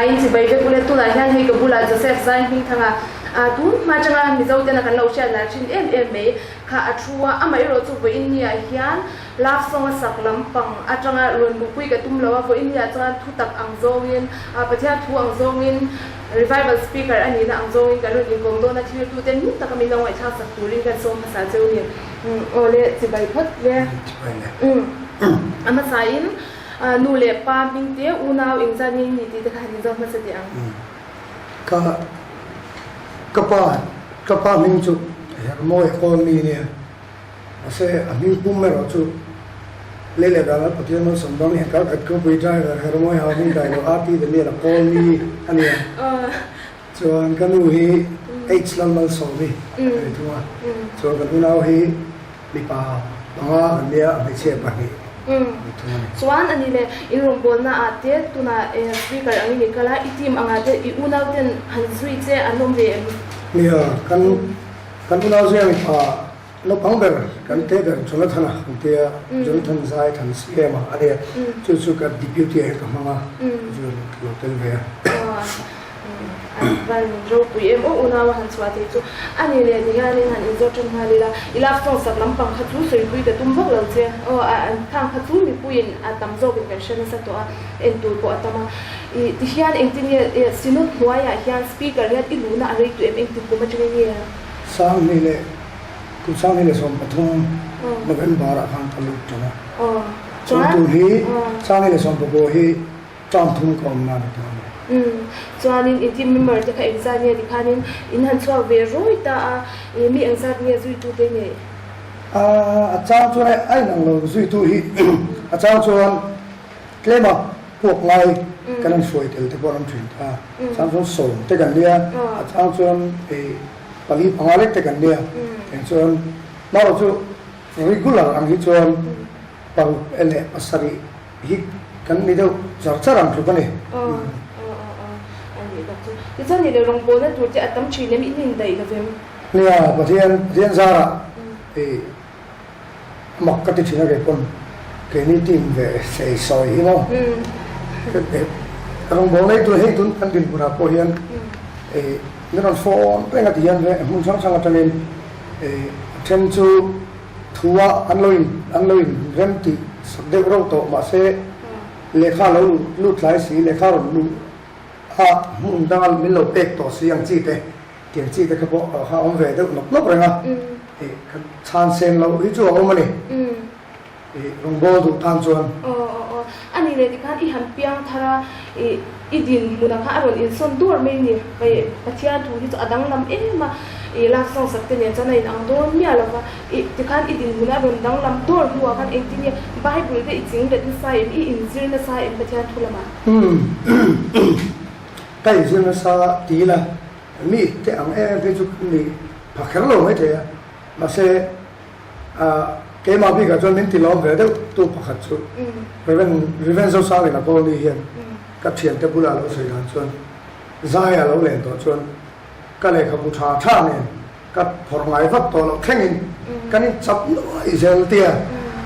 Ekhai in chibai vek ule tunah hian hei ka bulah Joseph Zai Hmingthanga tun hma atanga Mizo tena kan lo hriat lar thin em em mai kha a thu a, amaherawh chu vawiin ni ah hian love song a sak lampang atanga rawn mupui ka tum lo a, vawiin ni ah chuan thu tak ang zawngin Pathian thu ang zawngin Revival Speaker a nihna ang zawngin kan rawn inkawm dawn a, thiltute ngun taka min lo ngaihthlak sak turin kan sawm hmasa cheu ni. Aw le, chibai phawt le. Chibai le. A hmasain nu leh pa hming te unau engzat nge ni tih te kha han inzawm hmasa teh ang. Ka ka pa ka pa hming chu Hermawi Kawlni nia. Mahse a hming pum erawh chu lei leh dan a Pathian malsawm dang hian kal khat khawpui driver Hermawi hau hming kai lo RT Daniel a Kawlni a nia. Chuan ka nu hi H Lalmalsawmi a ni thung a, chuan kan unau hi mipa panga kan nia, hmeichhia pahnih a ni thung a ni. Chuan a ni le, in rawngbawlna ah te tunah speaker angin i kal a, i team angah te i unau ten han zui che an awm ve em? Nia, kan kan unau zia mipa naupang ber kan te ber Jonathan-a kan tia, Jonathan Zai Than Siama a nia, chu chu ka deputy ah hian ka hmang a, chu lo tel ve a. An van ropui em aw unau a han chhuah thei chu a ni leh ti hianin han inzawt ṭan nghal ila i love song sak lampang kha chu sawipui ka tum vak lo che aw a an khang kha chu mipuiin a tam zawkin kan hre nasa tawh a en tur pawh a tam a i ti hian engtin nge synod hnuaiah hian speaker hian i luhna a rei tawh em engtik kum aṭangin nge? Sanghnih leh kum 2013 November ah khan ka lut ṭan a chuan tun hi 2019 hi Term thum ka awm nan a tawh a ni. Umm, chuanin in team member te kha engzat nge tikhanin in han chhuak ve rawi ta a, ih mi engzat nge zuitu te nei? A chang chuan a inang lo zuitu hi a chang chuan tlema puak ngai kan han hruai tel te pawh an awm thin ta, a chang chuan sawm te kan nia, a chang chuan ih pali panga lek te kan nia, eng chuan marawh chu regular ang hi chuan paruk leh pasarih hi kan ni deuh char char ang tluk a ni. Aw, aw, aw, aw, a nih tak chu. Tichuan nih leh rawngbawlna tur te a tam thin em, in indaih lo vem? Nia, Pathian, Pathian zarah i mak ka ti thin a kei pawn keini team ve sei sawi hi maw. Rawngbawlna hi tun hei tun kan dinhmunah pawh hian i min rawn phone reng a ti hian hmun hrang hrang atangin i a then chu Thu a an lo in an lo in rem tih sak deuh reuh tawh mahse lehkha a lo lut tlai si, lehkha rawn luh a hmun danga min lo pek tawh si ang chi te, tiang chi te kha pawh kha a awm ve deuh nawk nawk reng a, ih kha chhan sen loh hi chu a awm a ni, ih rawngbâwl duh tan chuan. Aw aw aw, a ni leh tikhan i han piang thar a, ih i dinhmunah khan a rawn insawn dur mai ni, Pathian thu hi chu a danglam em a, ih love song sak te nen chuan a inang dawn miah lo va, ih tikhan i dinhmunah a rawn danglam dur hnuah khan engtin nge Bible te i ching let nasa em, i inzir nasa em Pathian thu lamah? Umm ka inzir nasa ti ila mi te ang em em phei chu kan ni pha kher lo maithei a, mahse ah keimah bikah chuan min ti lawm ve deuh tu pakhat chu Rev. Rev. Zosangin a call ni hian ka thiante bulah lo sawi dan chuan Zai a lo len tawh chuan ka lehkhabu tha tha nen ka phawrh ngai vak tawh loh thlengin kan in chap nuai zel tia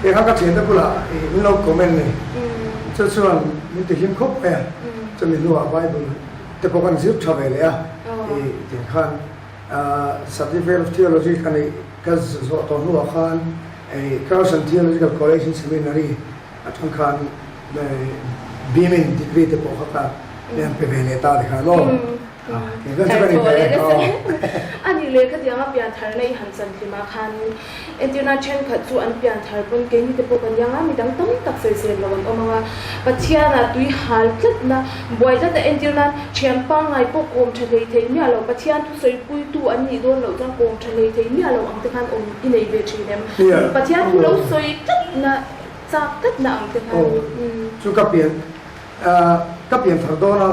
tih kha ka thiante bulah min lo comment ni. Chu chuan min ti hlim khawp mai a, chumi hnuah Bible te pawh kan zir tha ve leh a i tih khan Certificate of Theology ka neih ka zawh tawh hnuah khan Carson Theological College in Seminary atang khan Bimin degree te pawh kha ka lian pe ve leh ta tikhan aw. Kei vel chu ka ni ve aw. A nih leh khatiang a pian thar na i han chan hlim ah khanin entirna thenkhat chu an pian thar pawn keini te pawh kan iang a, midang tam tak sawisel lo an awm ang a, Pathian ah tui hal tlat na, buai tlat na entir nan thian pangngai pawh kawm tha hlei thei miah lo, Pathian thusawi puitu an nih dawn loh chuan kawm tha hlei thei miah lo ang te khan awm i nei ve thin em? Pathian thu lo sawi tlat na. Chak tlat na ang te khan. Aw, chu ka pian ka pian thar dawn a,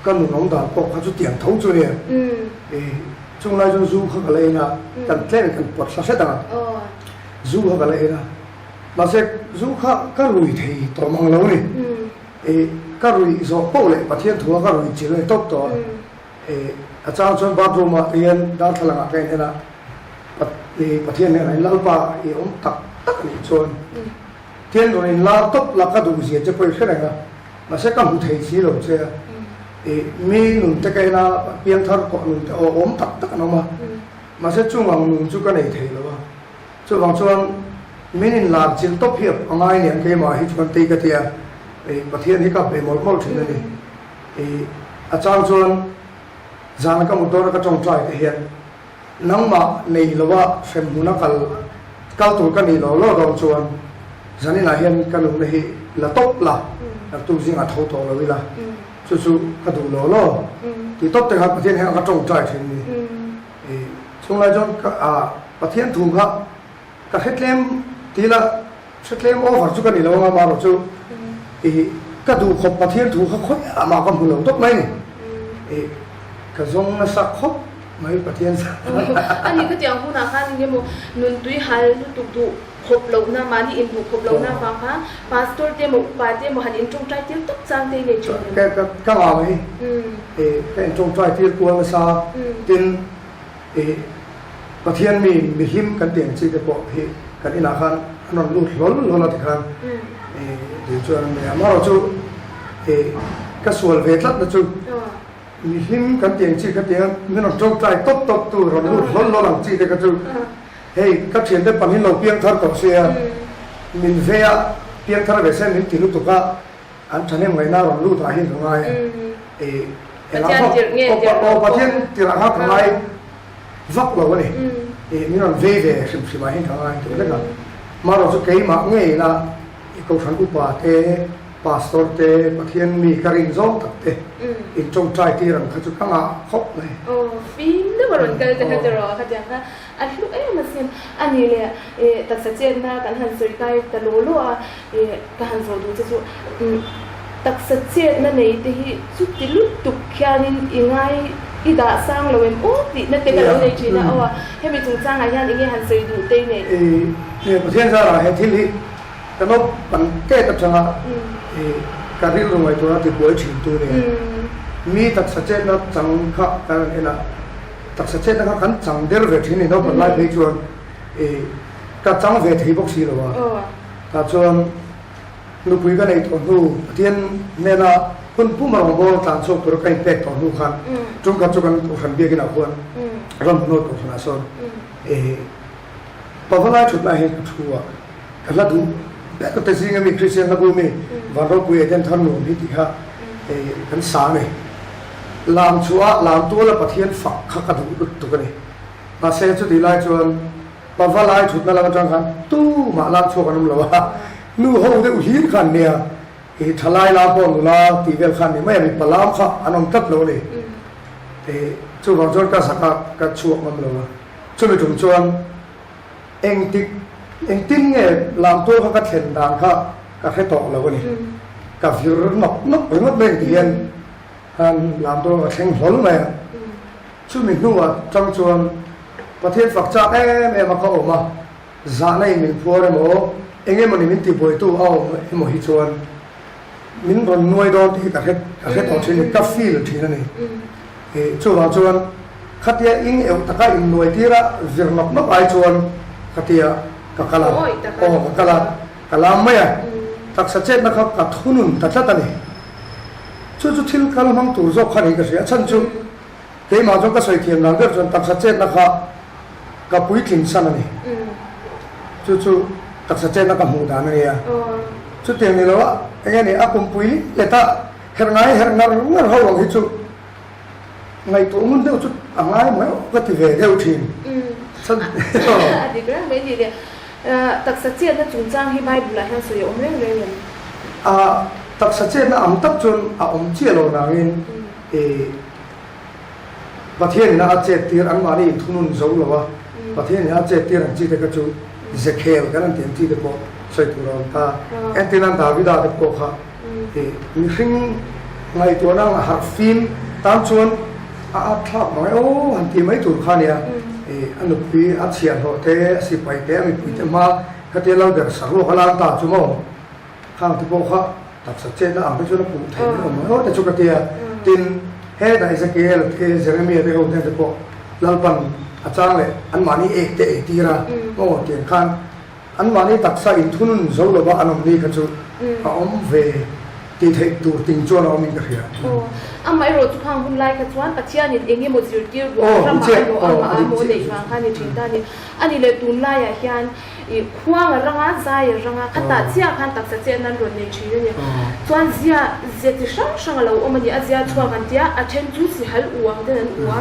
ka nun awm dan pawh kha chu tiang tho chu nia. Chung lai chuan zu kha ka la en a, kan tlem kan pawt hla hret ang a, zu kha ka la en a, mahse zu kha ka rui thei tawh mang lo ni. Ka rui zawh poh leh Pathian thu a ka rui chil a ni tawp tawh a. A chang chuan bathroom ah hian darthlalang ah ka en en a, Pathian hnenah in Lalpa i awm tak tak anih chuan Tian rawn in lar tawp la ka duh zia che pawh i hre reng a, mahse ka hmu thei si lo che a. I mi nun te ka en a, piangthar pawh nun te awm tak tak an awm a, mahse chung ang nun chu ka nei thei lo a. Chuvang chuan min inlar chilh tawp hi a ngai aniang keimah hi chuan tei ka ti a, I Pathian hi ka bei mawlh mawlh thin a ni. I a chang chuan zan ka mut dawna ka tawngtai te hian nangmah nei loa hremhmuna kal kal tur ka nih lo lo dawn chuan zaninah hian ka nunna hi la tawp la, naktuk zingah tho tawh lo ila chu chu ka duh lo lo tih tawp te kha Pathian hian ka tawngtai thin a ni. I chhunglai chuan ka Pathian thu kha ka hre tlem ti ila hre tlem over chu ka ni lo anga amaherawh chu i ka duh khawp Pathian thu kha khawiah mah ka hmu lo tawp mai ni i ka zawng nasa khawp mai Pathian A ni khatiang hunah khan eng emaw nun tui hal lutuk duh khawp lohna mahni inhmuh khawp lohna avang khan Pastor te emaw upa te emaw han intawngtai tir tawp chang te nei thin em? Ka ngah mai i ka intawngtai tir kual nasa tin I Pathian mi mihlim kan tih ang chi te pawh hi kan inah khan an rawn lut hlawl hlawl a tikhan i dil chuan an nei a. Amaherawh chu i ka sual ve tlat na chu mihlim kan tih ang chi kha tiang min rawn tawngtai tawp tawp tu rawn lut hlawl hlawl ang chi te kha chu hei ka thiante pangin lo piangthar tawh sia min vei a piangthar ve se min ti lutuk a. An thahnem ngaihna rawn lut ah hian ka ngai a, i engah vak aw Pathian tirh ah kha ka ngai vak lo a ni, i min rawn vei ve hrim hrim ah hian ka ngai tih vek a, marawh chu keimah ngei ila i kohhran upa te, pastor te, Pathian mi ka rin zawng tak te in tawngtai tir ang kha chu ka ngah khawp mai. Aw fim deuh a rawn kal te kha tiraw khatiang kha a hlu em asin a ni le taksa chetna kan han sawi kai ta law law a. Ka han zawh duh che chu taksa chetna nei te hi chuti lutuk khianin i ngai i dah sang lo em aw tihna te ka lo nei thin a aw a, hemi chungchangah hian enge han sawi duh te i neih? I Pathian zarah he thil hi ka naupang tet atanga ka rilru ngaihtuahna tibuai thin tu nia. Mi taksa chetna chang kha kan rawn en a, taksa chetna kha kan chang der ve thin a ni naupang lai phei chuan ka chang ve thei bawk si lo a. Tah chuan nupui ka neih tawh hnu, Pathian hnena hun pum a rawngbâwl tlan chhuak tura ka inpek tawh hnu khan ṭumkhat chu kan Kohhran biakin ah khuan ram hnawl Kohhran ah sawn pavalai ṭhutna ah hian ka thu a, ka hla duh ber te zinga mi Kristian hla bu mi Van Ropui Eden Thar Nuam hi tih kha kan sa a ni. Lam chhuah a, lam tuala Pathian fak kha ka duh lutuk a ni. Mahse chutih lai chuan Pavalai thutna lam atang khan tumah lak chhuak an awm lo a, nu ho deuh hlir kha an nia, i thalai la pawh nula tih vel kha an ni mai a, mipa lam kha an awm tlat lo a ni. I chuvang chuan ka zak a, ka chhuak ngam lo a, chumi tum chuan engtik engtin nge lamtual kha ka thlen dan kha ka hre tawh lo a ni, ka vir nawk nawk ringawt mai ang ti hian khan lamtual ka thleng hlawl mai a. Chumi hnuah chang chuan Pathian fak chak em em a ka awm a, zahna in min phuar emaw, eng emawni min tibuaitu a awm emaw hi chuan min rawn nuai dawn tih hi ka hre ka hre tawh thin a ni, ka feel thin a ni. Ih chuvang chuan khatia ing euh taka in nuai tira zir nawk nawk ai chuan khatia ka kal a, aw ka kal a, ka lam mai a, taksa chetna kha ka thunun ta tlat a ni. Chu chu thil kal hmang tur zawk kha niin ka hria, a chhan chu Keimah chuan ka sawi thiam dan ber chuan taksa chetna kha ka puitling san a ni. Chu chu taksa chetna ka hmuh dan a nia. Chutiang ni lo a, eng nge ni a kumpui let a herh ngai herh ngar ngar ho ang hi chu ngaihtuah ngun deuh chu a ngai mai awk ka ti ve deuh thin. A dik reng mai ni le. Taksa chetna chungchang hi Bible ah hian sawi a awm reng reng em? A taksa chetna ang tak chuan a awm chiah lo nangin I Pathianin a chet tir anmahni inthunun zo lo a, Pathianin a chet tir ang chi te kha chu Zekhel kan an tih ang chi te pawh sawi tur a awm ta. Entirnan Davida te pawh kha i mihring ngaihtuahna anga harh fim tan chuan a at thlak mang e aw han tih mai tur kha a nia. I a nupui a chhiahhlawh te, a sipai te, a mipui te hma khatia lalber saruak a lan ta chu maw? Khang te pawh kha taksa chetna ang te chuan a puh theih mai awm mai te chu ka ti a. Tin, hetah Ezekiel te, Jeremia te ho hnen te pawh Lalpan a chang leh anmahni ek te ei tir a, maw tiang khan anmahni taksa inthunun zo lova an awm ni kha chu a awm ve tih theih tur ting chuan a awmin ka hria. Aw, Amaherawh chu khang hun lai kha chuan Pathianin eng emaw zirtir duh a ramah a emaw amah a emaw neih vang kha a ni thin ta a ni. A ni leh tunlaiah hian ih khuang a ranga zai a ranga khatah chiah khan taksa chetna an rawn nei thin a ni. Chuan zia zia chi hrang hrang a lo awm a ni. A zia chhuak an tia a then chu sihal u ang ten an u a,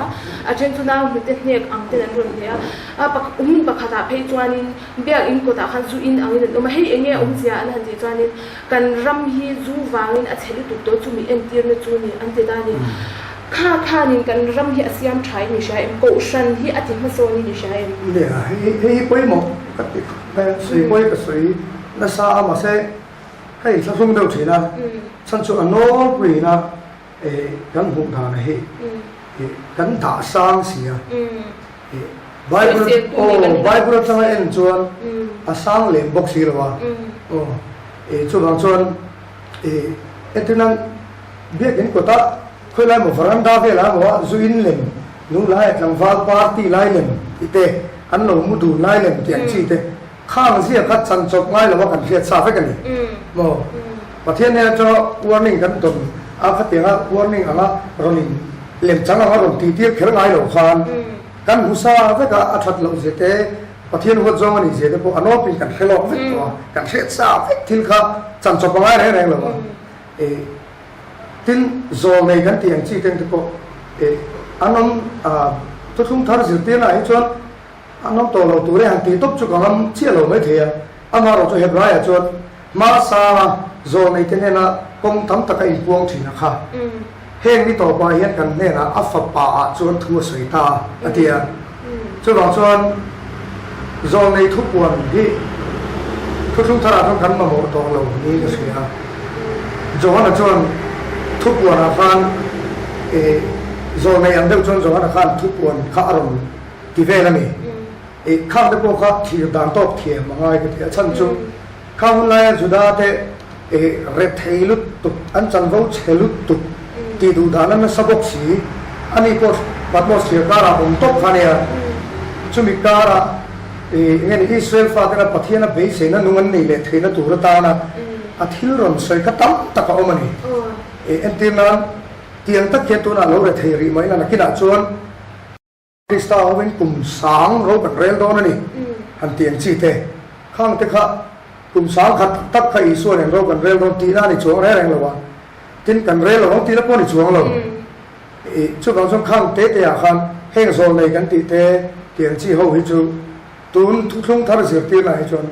a then chu nau hnute hnek ang ten an rawn hne a. A hmun pakhatah phei chuanin biakinn kawtah khan zu in angin an awm a, hei eng nge a awmzia an han tih chuanin Kan ram hi zu vangin a chhe lutuk tawh chumi entirna chu ni an ti ta a ni. Kha khanin kan ram hi a siam tha in i hria em? Kohhran hi a ti hmasawn in i hria em? Nia, hei hei hi pawimawh ka ti khawp mai a, sawi pawi ka sawi nasa a mahse ka inthlahrung deuh thin a, chhan chu a nawlpuiin a kan hmuh dan hi kan dah sang si a. Bible aw Bible atanga en chuan a sang lem bawk si lo a aw chuvang chuan entirna biakin kawta khawilai emaw veranda velah emaw a zu in lem nung lai tlangval party lai lem tih te an lo mu dun lai lem tih ang chi te khang zia kha chan chawp ngai lo a kan hriat sa vek a ni maw Pathian nen atanga warning kan dawn a khatianga warning anga rawn in Lemchang anga rawn tihtir kher ngai lo khan kan hmu sa vek a, a that loh zia te, Pathian huat zawng a nih zia te pawh a nawpin kan hre lawk vek tawh a, kan hriat sa vek thil kha chan chawp a ngai reng reng lo a. E, tin, zawlnei kan tih ang chi teng te pawh e, an awm a, thuthlung thar zirtirna ah hi chuan an awm tawh lo tur e han tih tawp chu ka ngam chiah lo mai thei a, amaherawh chu Hebraiah chuan Hma sanga zawlneite hnena kawng tam taka inpuang thin a kha. Heng ni tawpah hian kan hnenah a fapa ah chuan thu a sawi ta a ti a. Chuvang chuan zawlnei thupuan hi thuthlung tharah chuan kan mamawh tawh lo niin ka hria a. Johana chuan thupuanah khan ih zawlnei ang deuh chuan Johana khan thupuan kha a rawn ti vel a ni. Ih khang te pawh kha thlir dan tawk thiam a ngai ka ti a. Chhan chu Khang hun laia Juda te rethei lutuk, an chanvo chhe lutuk tih duh dan a nasa bawk si. Ani pawh Patmos thlir karah awm tawp kha nia. Chumi karah eng nge ni Israel fatena Pathian a beiseina nung an nei leh theihna tur atana a thil rawn sawi kha tam tak a awm a ni. Entir nan tiang tak hian tunah lo rethei rih mai la nakinah chuan Krista hovin kum sang ro kan rel dawn a ni, han ti ang chi te. Khang te kha kum sang khat tak tak kha Isua nen ro kan rel dawn tihna a ni chuang reng reng lo a, tin kan rel lo ang tihna pawh a ni chuang lo. I chuvang chuan khang te te ah khan heng zawl nei kan tih te ti ang chi ho hi chu tun thuthlung thar zirtirna ah hi chuan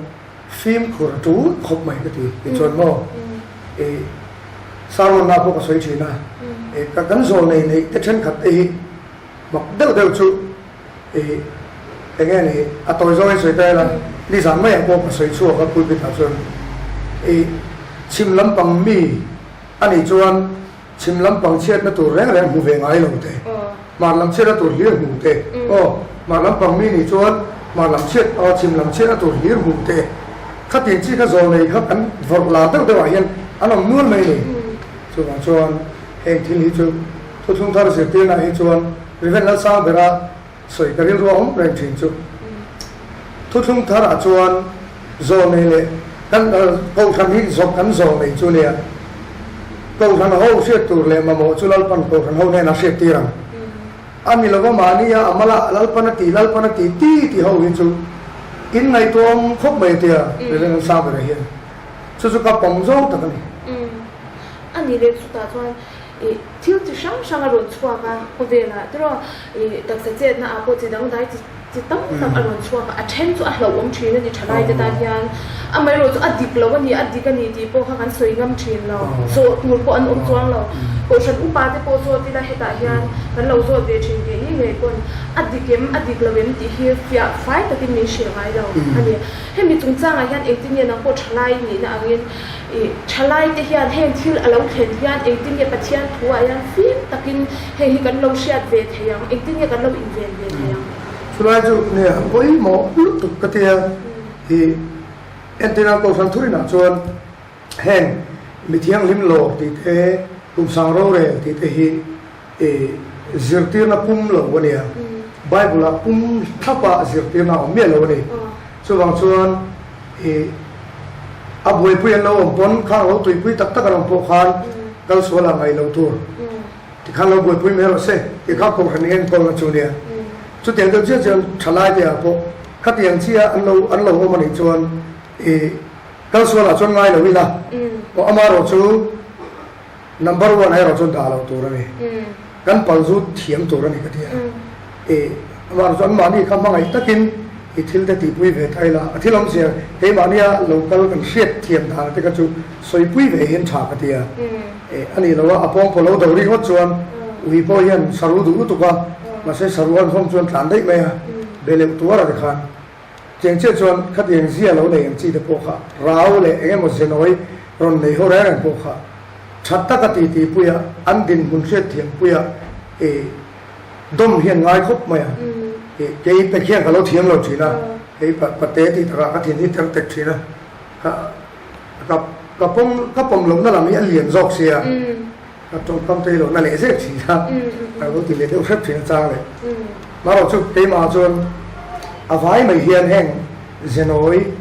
fimkhur a tul khawp mai ka ti. Tichuan maw i sermon-na pawh ka sawi thin a, i kan zawl nei neih te thenkhat te hi Mak deuh deuh chu i eng nge ni a tawi zawngin sawi ta ila, nizan maiah pawh ka sawi chhuak a pulpit ah chuan i chhim lampang mi a nih chuan chhim lampang chhiatna tur reng reng hmu ve ngai lo te, hmar lam chhiatna tur hlir hmu te, aw hmar lampang mi nih chuan hmar lam chhiat aw chhim lam chhiatna tur hlir hmu te, khatiang chi kha zawl nei kha kan vawrh lar deuh deuh ah hian an awm nual mai ni. Chuvang chuan heng thil hi chu Thuthlung thar zirtirna hi chuan Rev. Lalsang bera sawi ka rilru a awm reng thin chu. Thuthlung thar ah chuan zawnei leh kan Kohhran hi zawk kan zawnei chu nia. Kohhran ho hriat tur leh mamawh chu Lalpan Kohhran ho hnenah hriat tir ang. A ni lova mahnia a mala Lalpan a ti Lalpan a ti ti ti ho hi chu in ngaihtuah awm khawp mai tia Rev. Lalsang bera hian chu chu ka pawm zawng tak a ni. A ni leh chutah chuan Ih thil chi hrang hrang a rawn chhuak a khawvelah tiraw ih taksa chetna ah pawh chi dangdai chi chi tam tak a rawn chhuak a, a then chu a hlauhawm thin a ni thalai te tan hian amaherawh chu a dik lo a ni a dik a ni tih pawh kha kan sawi ngam thin lo zawh tur pawh an awm chuang lo kohhran upa te pawh zawt ila hetah hian kan lo zawt ve thin tih ni ngei pawn a dik em a dik lo em tih hi fiah fai takin min hrilh ngai lo a ni hemi chungchangah hian engtin nge nang pawh thalai nihna angin I thalaite hian heng thil a lo thlen hian engtin nge Pathian thuah hian fim takin heng hi kan lo hriat ve thei ang, engtin nge kan lo inven ve thei ang? Chulai chu nge a pawimawh lutuk ka tia i entirna Kohhran thurinah chuan heng mi thianghlim lawr tih te, kumsang rorel tih te hi i zirtirna pum lo a nia. Bible ah pum thlapa zirtirna a awm miah lo a ni. Chuvang chuan i a buaipui an lo awm pawn khang lo tuipui tak tak an awm pawh khan kal sual ah ngaih lo tur. Tikhan lo buaipui mai rawh se tih kha Kohhran enkawlna chu nia. Chutiang deuh chiah chuan thalai te ah pawh khatiang chiah an lo an lo awm a nih chuan ih kalsual ah chuan ngai lo ila aw amaherawh chu number one ah erawh chuan dah loh tur a ni. Kan pal zu thiam tur a ni ka ti a. Ih amaherawh chu anmahni kha hmangaih takin ih thil te tihpui ve ta ila a thil awmzia keimahnia lo kal kan hriat thiam dan te kha chu sawipui ve hian tha ka ti a. A nih lo a, a pawng pawh lo do ringawt chuan ui pawh hian saru duh lutuk a, mahse saru an hawng chuan tlan daih mai a, be leuh tuar a ti khan. Cheng chiah chuan khatiang zia lo nei ang chi te pawh kha rau leh eng emaw zenawi rawn nei ho reng reng pawh kha tha taka ti ti puia an dinhmun hriat thiam puia i dawm hian ngai khawp mai a, i kei pek hian ka lo thiam lo thin a, hei pate tih takah ka thin hi ter tek thin a, ka Ka ka pawm ka pawm lohna lam hi a lian zawk sia, ka tawngkam tei lohna leh zek thin kha ka lo ti leh deuh hrep thin a chang leh. Marawh chu keimah chuan a vai mai hian heng zenawi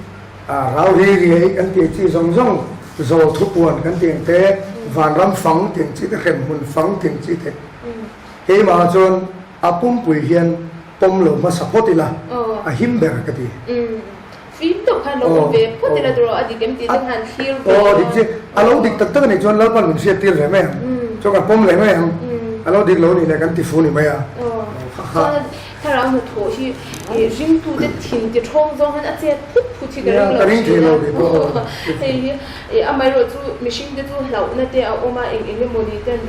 rau ri riai kan tih chi zawng zawng zawl thupuan kan tih ang te, vanram fang tih ang chi te, hremhmun fang tih ang chi te keimah chuan a pumpui hian pawm lo hmasa phawt ila a him ber ka ti. Fim deuh khan lo awm ve phawt ila tawh a dik em tih te khan thlir ve Aw dik chi a lo dik tak tak a nih chuan Lalpan min hriat tir ve mai ang chuan kan pawm leh mai ang a lo dik lo nih leh kan ti fu ni mai a. Chuan thlarau hnathawh hi ringtute thin ti thawng zawng hian a chet phut phut hi ka ring lo thin a. Hei hi amaherawhchu mihring te chu hlauhna te a awm a eng eng emaw ni ten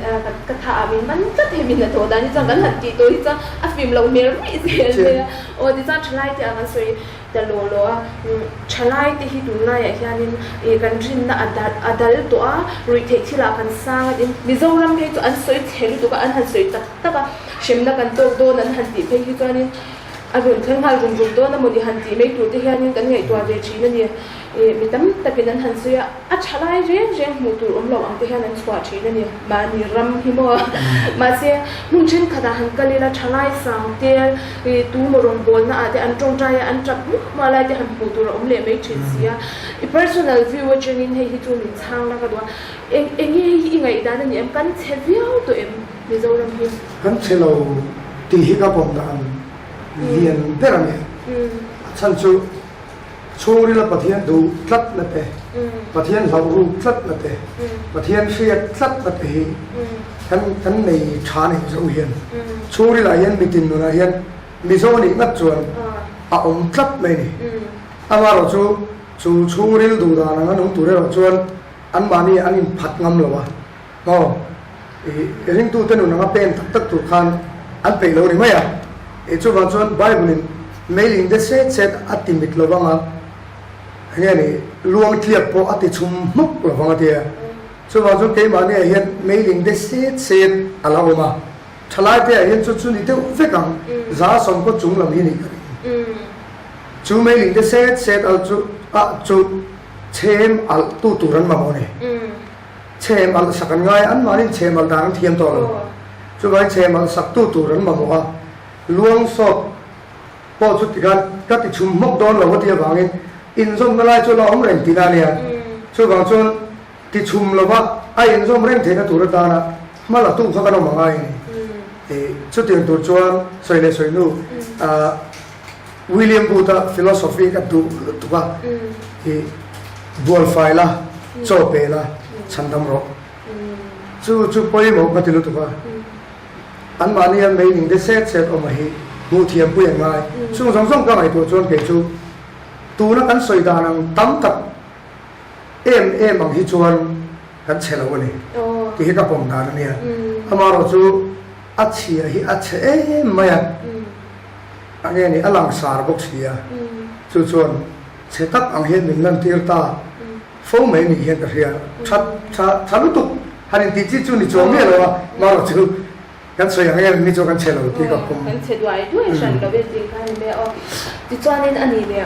ka tha ah min man tlat hei min hnathawh dan hi chuan kan han tih tawh hi chuan a fim loh hmel ruih zel mai a. Aw tichuan thalai te ah kan sawi Ta law law a, thalai te hi tunlaiah hianin ih kan rinna a dal a dal tawh a, ruihtheih thilah kan sang a tin Mizoram phei chu an sawi chhe lutuk a, an han sawi tak tak a, hremna kan tawk dawn an han tih phei hi chuanin a rawn thleng nghal rum rum dawn a mawni han tih mai tur te hianin kan ngaihtuah ve thin a ni. Ih mi tam takin an han sawi a, a thalai reng reng hmuh tur awm lo ang te hian an chhuah thin a ni. Mahni ram hi maw? Mahse hmun thenkhatah han kal ila thalai sang te Ih tu maw rawngbawlna ah te an tawngtai a, an tap mup hma lai te han hmuh tur a awm leh mai thin si a. I personal view atangin hei hi chu min chhang la ka duh a. Eng eng nge hei hi i ngaihdan a ni em? Kan chhe viau tawh em Mizoram hi? Kan chhe lo tih hi ka pawm dan lian ber a ni. A chhan chu chhungrila Pathian duh tlat na te, Pathian hlauh ruk tlat na te, Pathian hriat tlat na te hi kan kan nei tha a ni Mizo hian. Chhungrilah hian mitin nunah hian Mizo a nih ngat chuan a awm tlat mai a ni. Amaherawh chu chu chhungril duh dan anga nung tur erawh chuan anmahni an inphat ngam lo a. Aw, i ringtute nun anga pen tak tak tur khan an peih lo a ni mai a. Ih chuvang chuan Bible-in meiling de set set a ti mit lo vang a, enge ni luang tliak pawh a ti chhum hmuk lo vang a ti a. Chuvang chuan keimahniah hian meiling de set set a la awm a, thalaite ah hian chu chu ni deuh vek ang, za sawmkaw chung lam hi ni ka ring. Chu meiling de set set al chu ah chu chhem alh tu tur an mamawh a ni. Chhem alh sak an ngai a, anmahniin chhem alh dan an thiam tawh lo. Chuvangin chhem alh sak tu tur an mamawh a, luang sawt pawh chu tikhan ka ti chhum hmawk dawn lo a tih avangin inzawmna lai chu a la awm reng tihna a nia. Chuvang chuan ti chhum lova a inzawm reng theihna tur atana hma la tu kha kan awm a ngai a ni. Chutiang tur chuan sawi leh sawi hnu William Booth-a philosophy ka duh lutuk a, i bual fai la, chaw pe la, chhandam rawh. Chu chu pawimawh ka ti lutuk a. Anmahnia meiling te set set awm a hi hmuh thiam pui an ngai. Chung zawng zawng ka ngaihtuah chuan kei chu tuna kan sawi dan ang tam tak em em ang hi chuan kan chhe lo a ni tih hi ka pawm dan a nia. Amaherawhchu chu a chhia hi a chhe em mai a. A nge ni, a langsar bawk si a, chu chuan chhe tak ang hian min lantir ta fo mai ni hian ka hria. Tha tha tha lutuk han intih chi chu ni chuang miah lo a, marawh chu kan sawi ang em mi chu kan chhe lo tih ka pawm. Kan chhe duai duai hran lo e tih kha a ni mai a aw. Tichuanin a ni leh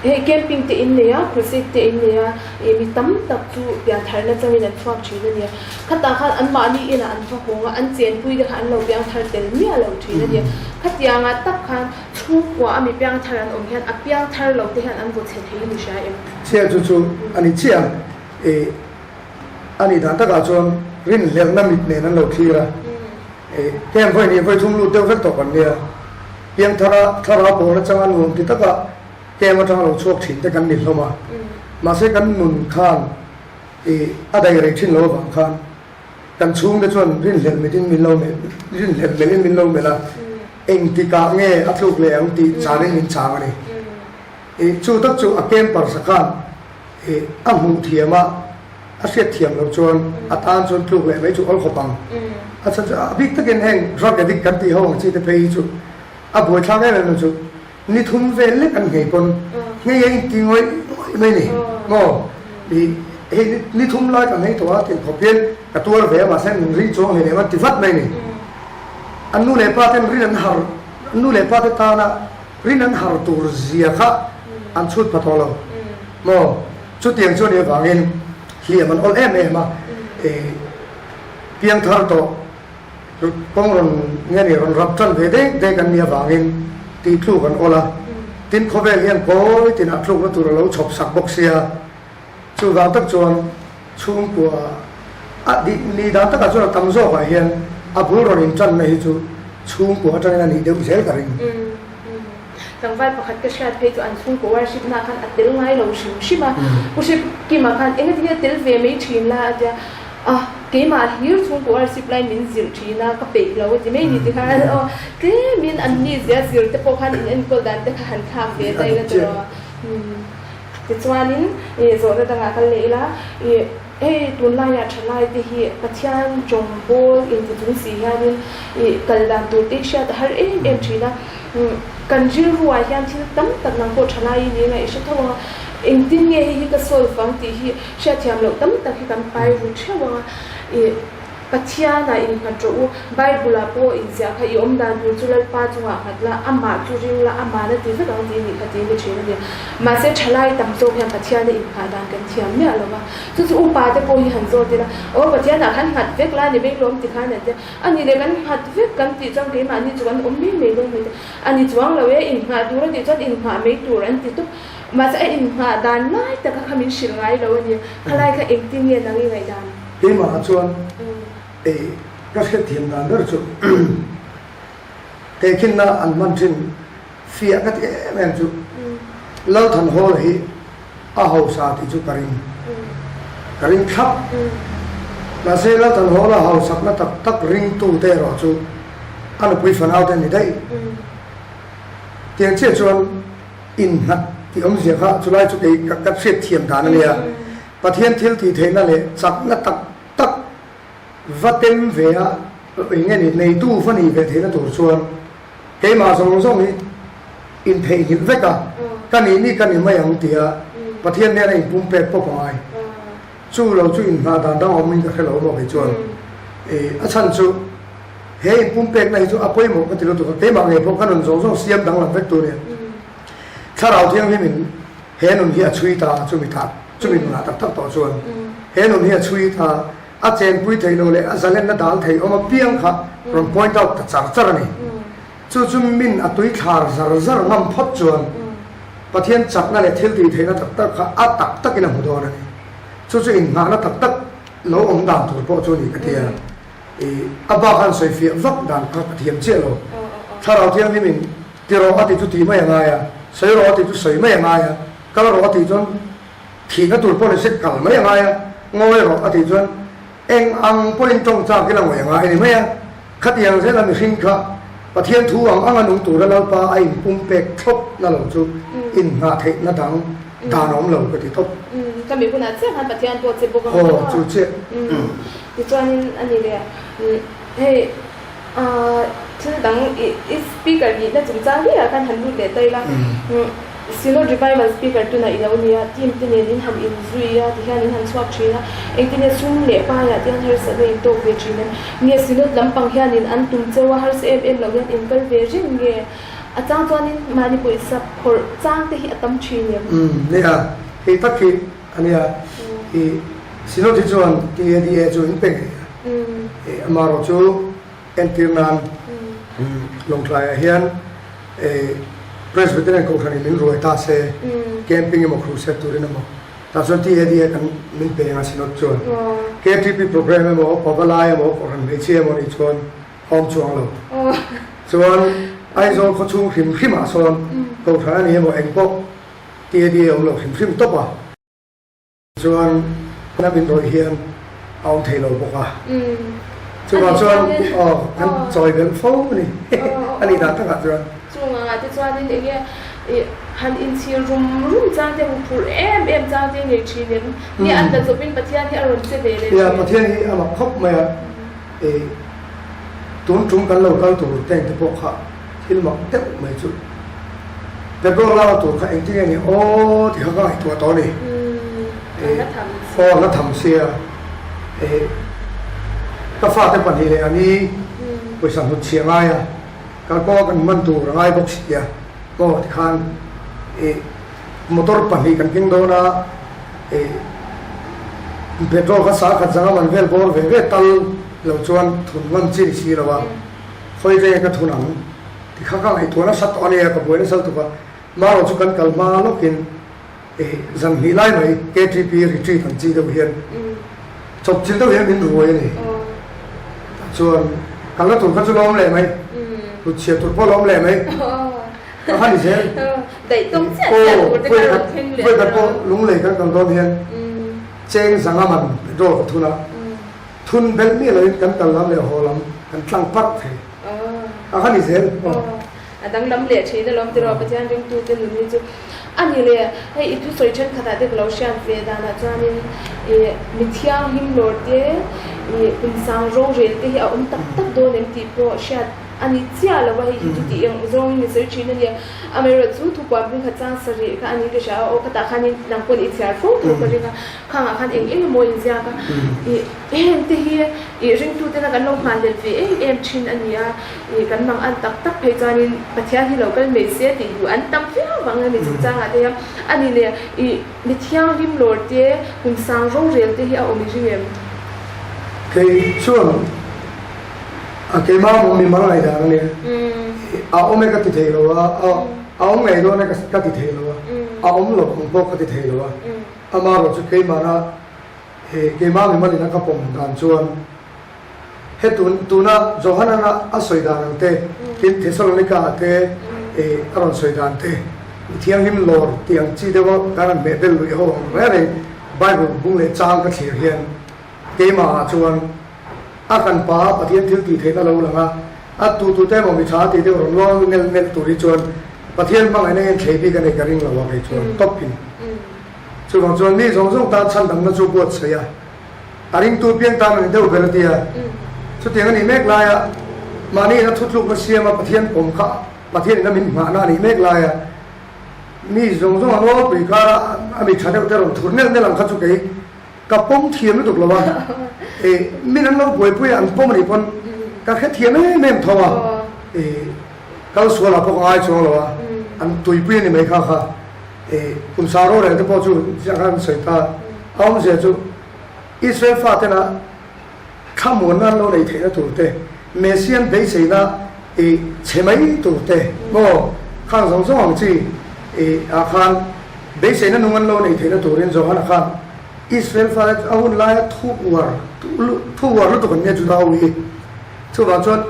hei camping te in nei a, crusade te in nei a, ih mi tam tak chu piantharna changin an chhuak thin a nia. Khatah khan anmahni inah an va hawng a, an chenpui te kha an lo piangthar tel miah lo thin a ni. Khatiangah tak khan chhungkua a mi piangthar an awm hian a piangthar lo te hian an vaw chhe thei ni hria em? Chiah chu chu a ni chiah e, a nih dan takah chuan. rinhlelhna mit nen an lo thlir a, camp vawi hnih vawi thum lut deuh vek tawh kan nia. Piangthara thlarau pawl atanga nuam ti taka camp atanga lo chhuak thin te kan ni hlawm a, mahse kan nun khan a daih rei thin lo avang khan kan chhungte chuan rinhlelh mitin min lo melh, rinhlelh melhin min lo melh a, engtikah nge a tluk leh ang tih chanin min chang a ni. Chu tak chu a camper sa khan a hmuh thiam a, a hriat thiam loh chuan a tan chuan tluk leh mai chu awl khawp ang. A chhan chu a bik takin heng drug addict kan tih ho ang chi te phei hi chu a buaithlak em em chu ni thum vel lek an nghei pawn nghei a inti ngawih ngawih mai ni maw? I hei ni thum lai ka nghei tawh a tih khawp hian ka tuar ve a mahse min ring chuang hlei leh an ti vat mai ni. An nu leh pa ten rin an har an nu leh pa te tana Rin an har tur zia kha an chhut pha tawh lo maw? Chutiang chu a nih avangin hliam an awl em em a, piangthar tawh kawng rawn nge ni rawn rap tan ve dek dek an nih avangin tih tluk an awl a, tin khawvel hian kawi tinah tlukna tur a lo chhawp sak bawk sia. Chuvang tak chuan chhungkua a ni dan takah chuan a tam zawkah hian a bul rawn intanna hi chu chhungkua atangin a nih deuh zel ka ring. Tlangval pakhat ka hriat phei chu an chhungkaw worship na khan a tel ngai lo hrim hrim a, Pu Hrip Kima khan eng atinge tel ve mai thin la a tia, ah keimah hlir chhungkaw worship lai min zilh thin a, ka peih lo a ti mai ni tikhan aw tlemin an ni zia zir te pawh khan in enkawl dan te kha han thlak ve ta ila tiraw. Tichuanin zawhna dangah kal leh ila, hei tunlaiah thalaite hi Pathian tawngbawl inti chung si hianin kal dan tur te hriat a har em em thin a. Kan rilruah hian thil tam tak nang pawh thalai i ni ngaih i hre tho ang a, engtin nge hei hi ka solve ang tih hi hriatthiam loh tam tak hi kan pai ru theuh ang a. Pathianah innghat rawh u. Bible-ah pawh inziah kha i awm dan tur chu Lalpa chungah nghat la, amah chu ring la, amahna ti vek ang tih nih kha tiin ka ṭhin a ni. Mahse, ṭhalai tam zawk hian Pathiana inghah dan kan thiam miah lo va. Chu chu upa te pawh hi han zawt ila, Aw, Pathianah khan nghat vek la ni mai lawm ti khan an ti a. A ni le, kan nghat vek kan tih chuan keimahni chu kan awm mai mai dawn mai te. A ni chuang lo e, inghah tur a tih chuan inghah mai tur an ti tawp. Mahse, a inghah dan lai taka kha min hrilh ngai lo a ni. Khalai kha engtin nge nang i ngaihdan? Keimah chuan ei ka hriatthiam dan ber chu tehkhinna an hman thin fiah ka ti em em chu Lalthanhawla hi a hausa tih chu ka ring ka ring thlap. Mahse Lalthanhawla hausakna tak tak ringtute erawh chu a nupui fanaute an ni daih. Tiang chiah chuan innghat tih awmzia kha chulai chu kei ka hriatthiam dan a nia. Pathian thil tih theihna leh chakna tak tak va tem ve a, eng nge ni, neitu va nih ve theihna tur chuan keimah zawng zawng hi intheihnghilh vek a, ka nih nih ka ni mai ang tia Pathian hnena inpumpek pawp a ngai. Chu lo chu inhnah dan dang awmin ka hre lo maw kei chuan. A chhan chu he inpumpekna hi chu a pawimawh ka ti lutuk a, keimah ngei pawh ka nun zawng zawng siam danglam vek tur nia. Thlarau Thianghlimin He nun hi a chhui ta chumi ta chumi nunah tak tak tawh chuan he nun hi a chhui ta a chenpui theih loh leh a zalenna dal thei awm apiang kha rawn point out ta char char a ni. Chu chu min a tui thlar zar zar ngam phawt chuan Pathian chakna leh thil tih theihna tak tak kha a tak takin a hmu dawn a ni. Chu chu inngahna tak tak lo awm dan tur pawh chu a ni ka ti a. I a bak han sawi fiah vak dan kha ka thiam chiah lo. Thlarau Thianghlimin Ti rawh a tih chu tih mai a ngai a, sawi rawh a tih chu sawi mai a ngai a, kal rawh a tih chuan thihna tur pawh ni se kal mai a ngai a, ngawi rawh a tih chuan eng ang pawhin tawng chak ila ngawi a ngai a ni mai a. Khatiang zela mihring kha Pathian thu ang anga nung tura Lalpa a inpumpek thlawp na lo chu inhnah theihna dang dan a awm lo ka ti tawp. Ka mi hunah chiah khan Pathian pawh che bawk ang. Aw, chu chiah. Tichuanin a ni leh hei. Thil dang i speaker nihna chungchang hlekah khan han lut leh ta ila, Synod Revival speaker tunah i lo nia, team te nen in han inzui a tihian in han chhuak thin a, engtin nge sum leh paiah te hian harsatna in tawk ve thin em? Nge Synod lampang hianin an tum cheu a, harsa em em loh hian in kal ve reng nge? A chang chuanin mahni pawisa phawrh chang te hi a tam thin em? Umm nia, hei tak hi a nia, i Synod hi chuan TADA chu in pe ngei a. Amaherawh chu entir nan Lawngtlaiah hian Presbyterian Kohhranin min ruai ta se, camping emaw crusade turin emaw. Tah chuan TADA kan min pe anga Synod chuan KTP program emaw Pavalai emaw Kohhran hmeichhia emaw nih chuan a awm chuang lo. Chuan Aizawl khawchhung hrim hrimah sawn Kohhran a ni emaw eng pawh TADA a awm lo hrim hrim tawp a. Chuan na min rawih hian a awm thei lo bawk a. Chuvang chuan aw kan chawi belh fo a ni a nih dan takah chuan. Chung angah te chuanin eng nge ih han inchhir rum rum chang te huphurh em em chang te nei thin em? Nge an la chawpin Pathian hi a rawn che ve leh thin? Ia Pathian hi a mak khawp mai a, ih tun tum kan lo kal tur tank te pawh kha thil mak deuh mai chu petrol lak tur kha engtin nge ni aw ti kha ka ngaihtuah tawh a ni. Aw la tham sia ih ka fate pahnih leh ani pawisa hnutchhiah ngai a. Kalkaw kan hman tur a ngai bawk si a, aw tikhan ih motor pahnih kan keng dawn a, ih petrol kha sa khat zanga man vel bawr ve ve tal lo chuan thun ngam chi ni si lo a, khawi veng ka thun ang tikha ka ngaihtuah nasa tawh a nia ka buai nasa lutuk a, marawh chu kan kal hma lawkin Ih zan hnih lai mai KTP retreat ang chi deuh hian chawp chil deuh hian min ruai a ni. Tah chuan kalna tur kha chu lawm leh mai, hlut chhiat tur pawh lawm leh mai. Ka kha ni zel. Aw vawi khat pawh lunglei kan kal dawn hian cheng zanga man petrol ka thun a, thun belh miah loin kan kal lam leh haw lam kan tlang parh thei. Ka kha ni zel. A danglam leh thin alawm tiraw Pathian ringtute nun hi chu a ni le. Hei i thusawi thenkhatah te ka lo hriat ve danah chuanin ih mi thianghlim lawr te ih kum sang rorel te hi a awm tak tak dawn em tih pawh hriat a ni chiah lo a, hei hi chu tih eng zawngin mi sawi thin a ni. Amaherawhchu thupuan hming kha chang sarih kha a ni ka hria a, aw khatah khanin nang pawn i chhiar fo tho ka ring a, khangah khan eng eng emaw inziak a ih heng te hi ih ringtutena kan lo hmanhlel ve em em thin a ni a. Ih kan mang an tak tak phei chuanin Pathian hi lo kal mai se tih duh an tam viau vang a ni chungchangah te hian a ni le ih mi thianghlim lawr te kum sang rorel te hi a awm i ring em? Kei chuan a keimah mawh mi mal ngaihdan a nia. A awm e ka ti thei lo a, a awm ngei dawn e ka ti thei lo a, a awm lo ang pawh ka ti thei lo a. Amaherawhchu keimahna keimah mi malin a ka pawm dan chuan He tun tuna Johanan-a a sawi dan ang te, tin Thesalonika-ah te a rawn sawi dan te, mi thianghlim lawr tih ang chi deuha kan han hmeh bel luih ho ang reng reng Bible bung leh chang ka thlir hian keimahah chuan a kan pa Pathian thil tih theihna lo lang a, a tu tute emaw mi tha tih deuh rawn luang nel nel tur hi chuan Pathian hmangaihna hian thlei bik a nei ka ring lo a kei chuan tawpin. Chuvang chuan mi zawng zawng tan chhandamna chu buatsaih a. A ringtu piang tan a ni deuh ber a ti a. Chutiang a nih mek laia mahni ina thutlukna siama Pathian pawm kha Pathian ina min nghahna a nih mek laia mi zawng zawng a nawlpui kara a mi tha deuh te rawn thur nelh nelh ang kha chu kei ka pawm thiam lutuk lo a. E min an lo buaipui a an pawm a nih pawn ka hrethiam em em tho a. E kal sualah pawh ka ngai chuang lo a, an tuipui a ni mai kha kha. E kum sa rorel te pawh chu ziah khan an sawi ta a awmzia chu Israel fatena thlamuanna an lo neih theihna tur te, Messiah-an beiseina i chhe mai tur te maw khang zawng zawng ang chi i ah khan beiseina nung an lo neih theihna turin Johana khan Israel fate a hun laia thu uar thu uar lutuk an nia Juda ho hi. Chuvang chuan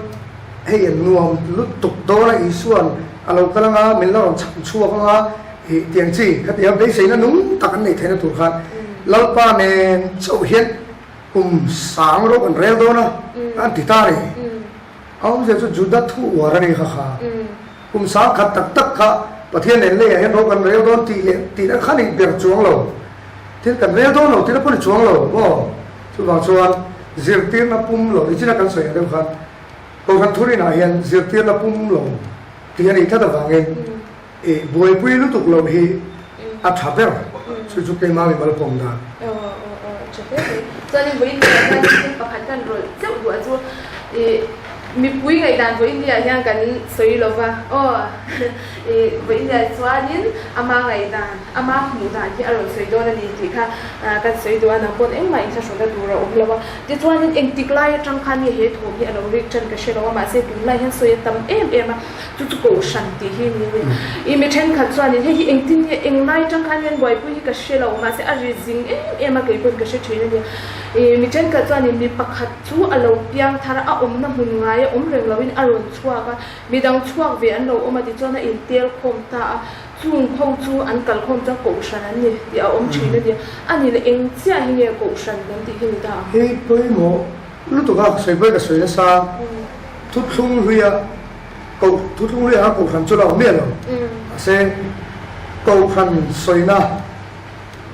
hei an nuam lutuk dawn a, Isua'n a lo kal anga min la rawn chhan chhuak anga ih tiang chi khati a beiseina nung tak an neih theihna tur khan Lalpa nen chauh hian kum sang rawk an rel dawn a an ti ta a ni. A awmzia chu Juda thu uar a ni kha kha. Kum sang khat tak tak kha Pathian nen leiah hian rawk an rel dawn tih leh tih kha ni ber chuang lo. Thil kan rel dawn lo tihna pawh ni chuang lo maw? Chuvang chuan zirtirna pum lo nichina kan sawi ang deuh khan Kohhran thurinah hian zirtirna pum lo tih a nih tlat avangin ih buaipui lutuk loh hi a tha ber. Chu chu keimah mi mal pawm dan. Aw aw aw a tha hle mai. Chuanin vawiin bulah hian thil pakhat kan rawlh cheuh duh a chu ih. Mipui ngaihdan vawiin ni ah hian kan sawi lo va, aw i vawiin ni ah chuanin ama ngaihdan, ama hmuh dan hi a rawn sawi dawn a ni tih kha kan sawi duh a, nang pawn engmah inthlahrunna tur a awm lo a. Tichuanin engtik lai atang khan nge he thawm hi a lo rik tan ka hre lo a, mahse tunlai hian sawi a tam em em a, chu chu kohhran tih hi ni a ni. I mi thenkhat chuanin hei hi engtin nge englai atang khan hian buaipui hi ka hre lo, mahse a ri zing em em a kei pawn ka hre thin a ni. I mi thenkhat chuanin mi pakhat Chu a lo piang thar a, a awmna hmun ngai a awm reng loin a rawn chhuak a, midang chhuak ve an lo awm a tichuan a intel khawm ta a, chung ho chu an kal khawm chuan kohhran an ni tih a awm thin a ni. A ni leh eng chiah hi nge kohhran kan tih hi ni ta ang? Hei pawimawh lutuk a, sawi pawh ka sawi nasa, thuthlung hluia koh thuthlung hluia kha kohhran chu la awm miah lo, mahse kohhran sawina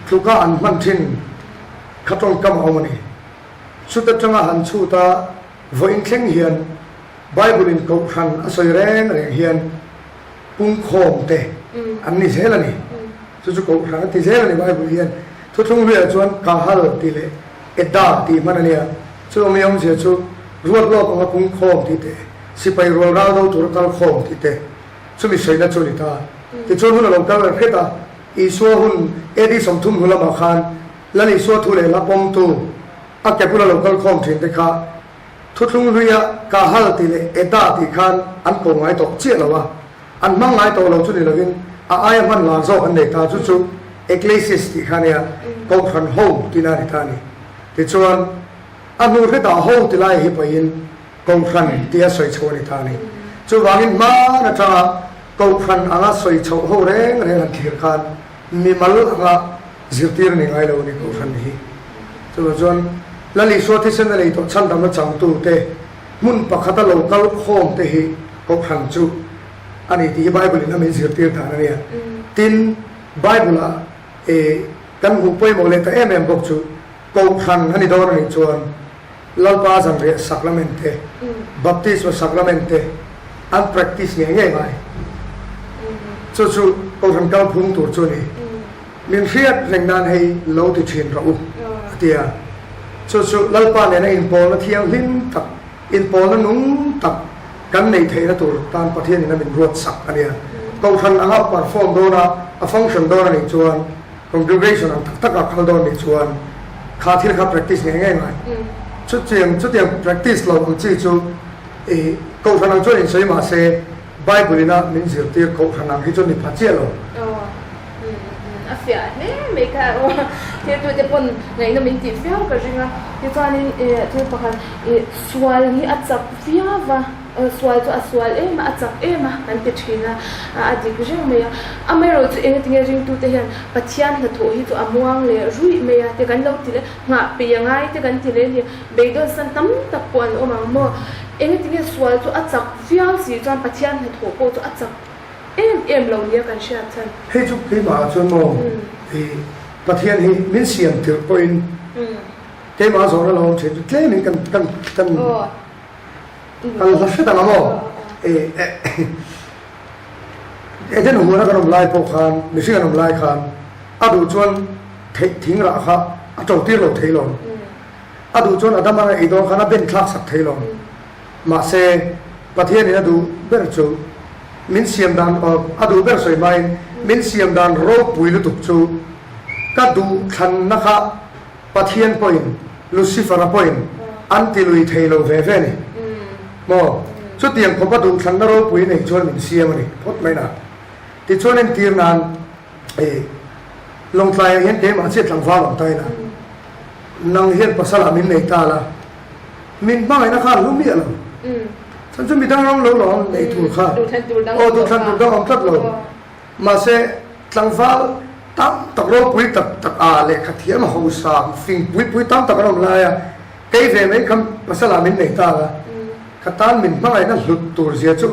tluka an hman thin kha tawngkam a awm a ni. Chut atanga han chhut a, vawiin thleng hian Bible-in Kohhran a sawi reng reng hian pungkhawm te an ni zel a ni. Chu chu Kohhran a ti zel a ni Bible hian. Thuthlung hluiah chuan Kahal tih leh Edda tih hman a nia. Chu awmi awmzia chu ruat lawk anga pungkhawm tih te, sipai rual ral do tura kal khawm tih te, chumi sawina chu a ni ta. Tichuan hun a lo kal reng hret a, Isua hun AD 30 hnu lamah khan Lal Isua thu leh hla pawmtu a ke bula lo kal khawm thin te kha thuthlung hluia Kahal tih leh Eda tih khan an ko ngai tawh chiah lo a, an hmang ngai tawh lo chu ni lovin a aia hman lar zawk an nei ta, chu chu Eklesis tih kha nia Kohhran ho tihna a ni ta a ni. Tichuan, a hnu hretah ho ti lai hi pahin Kohhran tia sawi chhoh a ni ta a ni. Chuvangin hman atanga Kohhran anga sawi chhoh ho reng reng han thlir khan mimal anga Zirtir a ni ngai lo a ni Kohhran hi. Chuvang chuan Lal Isua thisen a lei tawh chhandamna changtute hmun pakhata lo kal khawm te hi Kohhran chu a ni tih hi Bible in a min zirtir dan a nia. Tin, Bible ah e kan hmuh pawimawh leh ta em em bawk chu Kohhran a ni dawn a nih chuan Lalpa zanriah sacrament te, Baptisma sacrament te an practice ngei ngei ngai. Chu chu Kohhran kalphung tur chu a ni. Min hriat reng nan hei lo ti thin rawh u, a ti a. Chu chu Lalpa nena inpawlna thianghlim tak, inpawlna nung tak kan neih theihna tur tan Pathianin a min ruat sak a nia. Kohhran anga perform dawn a, a function dawn a nih chuan, congregation ang tak taka kal dawn nih chuan kha thil kha practice ngei ngei ngai. Chutiang chutiang practice lo ang chi chu i Kohhran ang chuan insawi mah se Bible ina min zirtir Kohhran ang hi chu ni pha chiah lo. A fiah hle mai kha aw. Thiltute pawn ngaihna min tih viau ka ring a. Tichuanin thil pakhat sual hi a chak viau va, sual chu a sual em a, a chak em a kan ti thin a, a dik reng mai a. Amaherawhchu engatinge ringtute hian Pathian hnathawh hi chu a muang leh ruih mai a ti kan lo ti leh, nghah peih a ngai te kan ti leh a ni. Beidawnsan tam tak pawh an awm ang maw? Engatinge sual chu a chak viau si chuan Pathian hnathawh pawh chu a chak Em em lo nia kan hriat chhan. Hei chu keimah ah chuan maw i Pathian hi min siam tirh pawhin keimah zawhna lo awm thin chu tlemin kan kan kan kan hla hret ang a maw i Eden huana kan awm lai pawh khan mihring an awm lai khan a duh chuan theih thing rah kha a to tir lo thei lo a duh chuan Adama ei dawn khan a ben thlak sak thei lo. Mahse, Pathianin a duh ber chu min siam dan a duh ber sawi hmain min siam dan ropui lutuk chu ka duh thlanna kha Pathian pawhin Lucifer-a pawhin an ti lui thei lo ve ve a ni. Maw? Chutiang khawpa duh thlanna ropui nei chuan min siam a ni phawt mai na. Tichuan entir nan i Lawngtlaiah hian keimah chiah tlangval awm ta ila nang hian pasal ah min nei ta la, Min hmangaihna kha a hlu miah lo. Chhan chu midang ram lo lo awm nei tur kha. Aw duhthlan tur dang awm tlat lo. Mahse tlangval tam tak ropui tak tak a lehkha thiam hausa fing pui pui tam tak an awm lai a, kei ve mai kha pasal ah min nei ta la, ka tan min hmangaihna hlut tur zia chu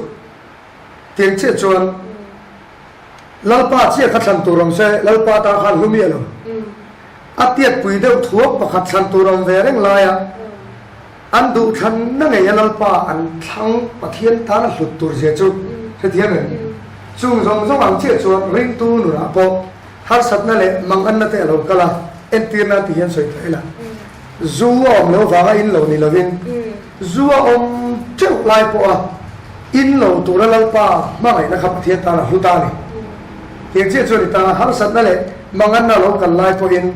tiang chiah chuan Lalpa chiah kha thlan tur awm se, Lalpa tan khan hlu miah lo. A tiatpui deuh thuak pakhat thlan tur awm ve reng laia an duh thlanna ngei a Lalpa an thlang Pathian tana hlut tur zia chu hrethiam em? Chung zawng zawng ang chiah chuan ringtu nunah pawh harsatna leh manganna te a lo kal a, entir nan ti hian sawi ta ila. Zu a awm lo vanga in lo ni lovin zu a awm. teuh lai pawha in lo tura Lalpa hmangaihna kha Pathian tan a hlu ta a ni. Tiang chiah chuan i tana harsatna leh manganna lo kal lai pawhin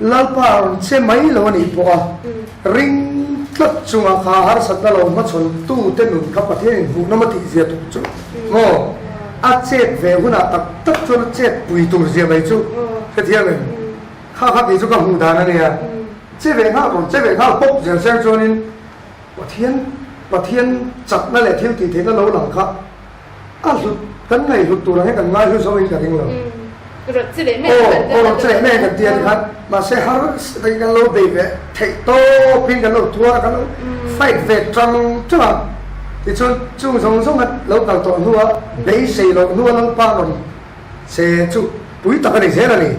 Lalpa rawn che mai lo a nih pawha ring tlat chunga kha harsatna lo hmachhawn tute nun kha Pathianin hmuhnawm a tihzia tur chu maw a chet ve hunah tak tak chuan a chet pui tur zia mai chu hrethiam em? Kha kha tih chu ka hmuh dan a nia. Che ve nghal rawn che ve nghal pawp zel seng chuanin Pathian Pathian chakna leh thil tih theihna lo lang kha a hlut kan ngaihhlut tur ang hi kan ngaihlu zo in ka ring lo. Rawn che leh mai kan ti a. Aw rawn che leh mai kan ti a tikhan mahse harsa takin kan lo bei ve theih tawpin kan lo tuar a kan lo fight ve tang tang a. Tichuan chung zawng zawng a lo kal tawh hnua beisei loh hnua Lalpa rawn Che chu pui tak a ni zel a ni.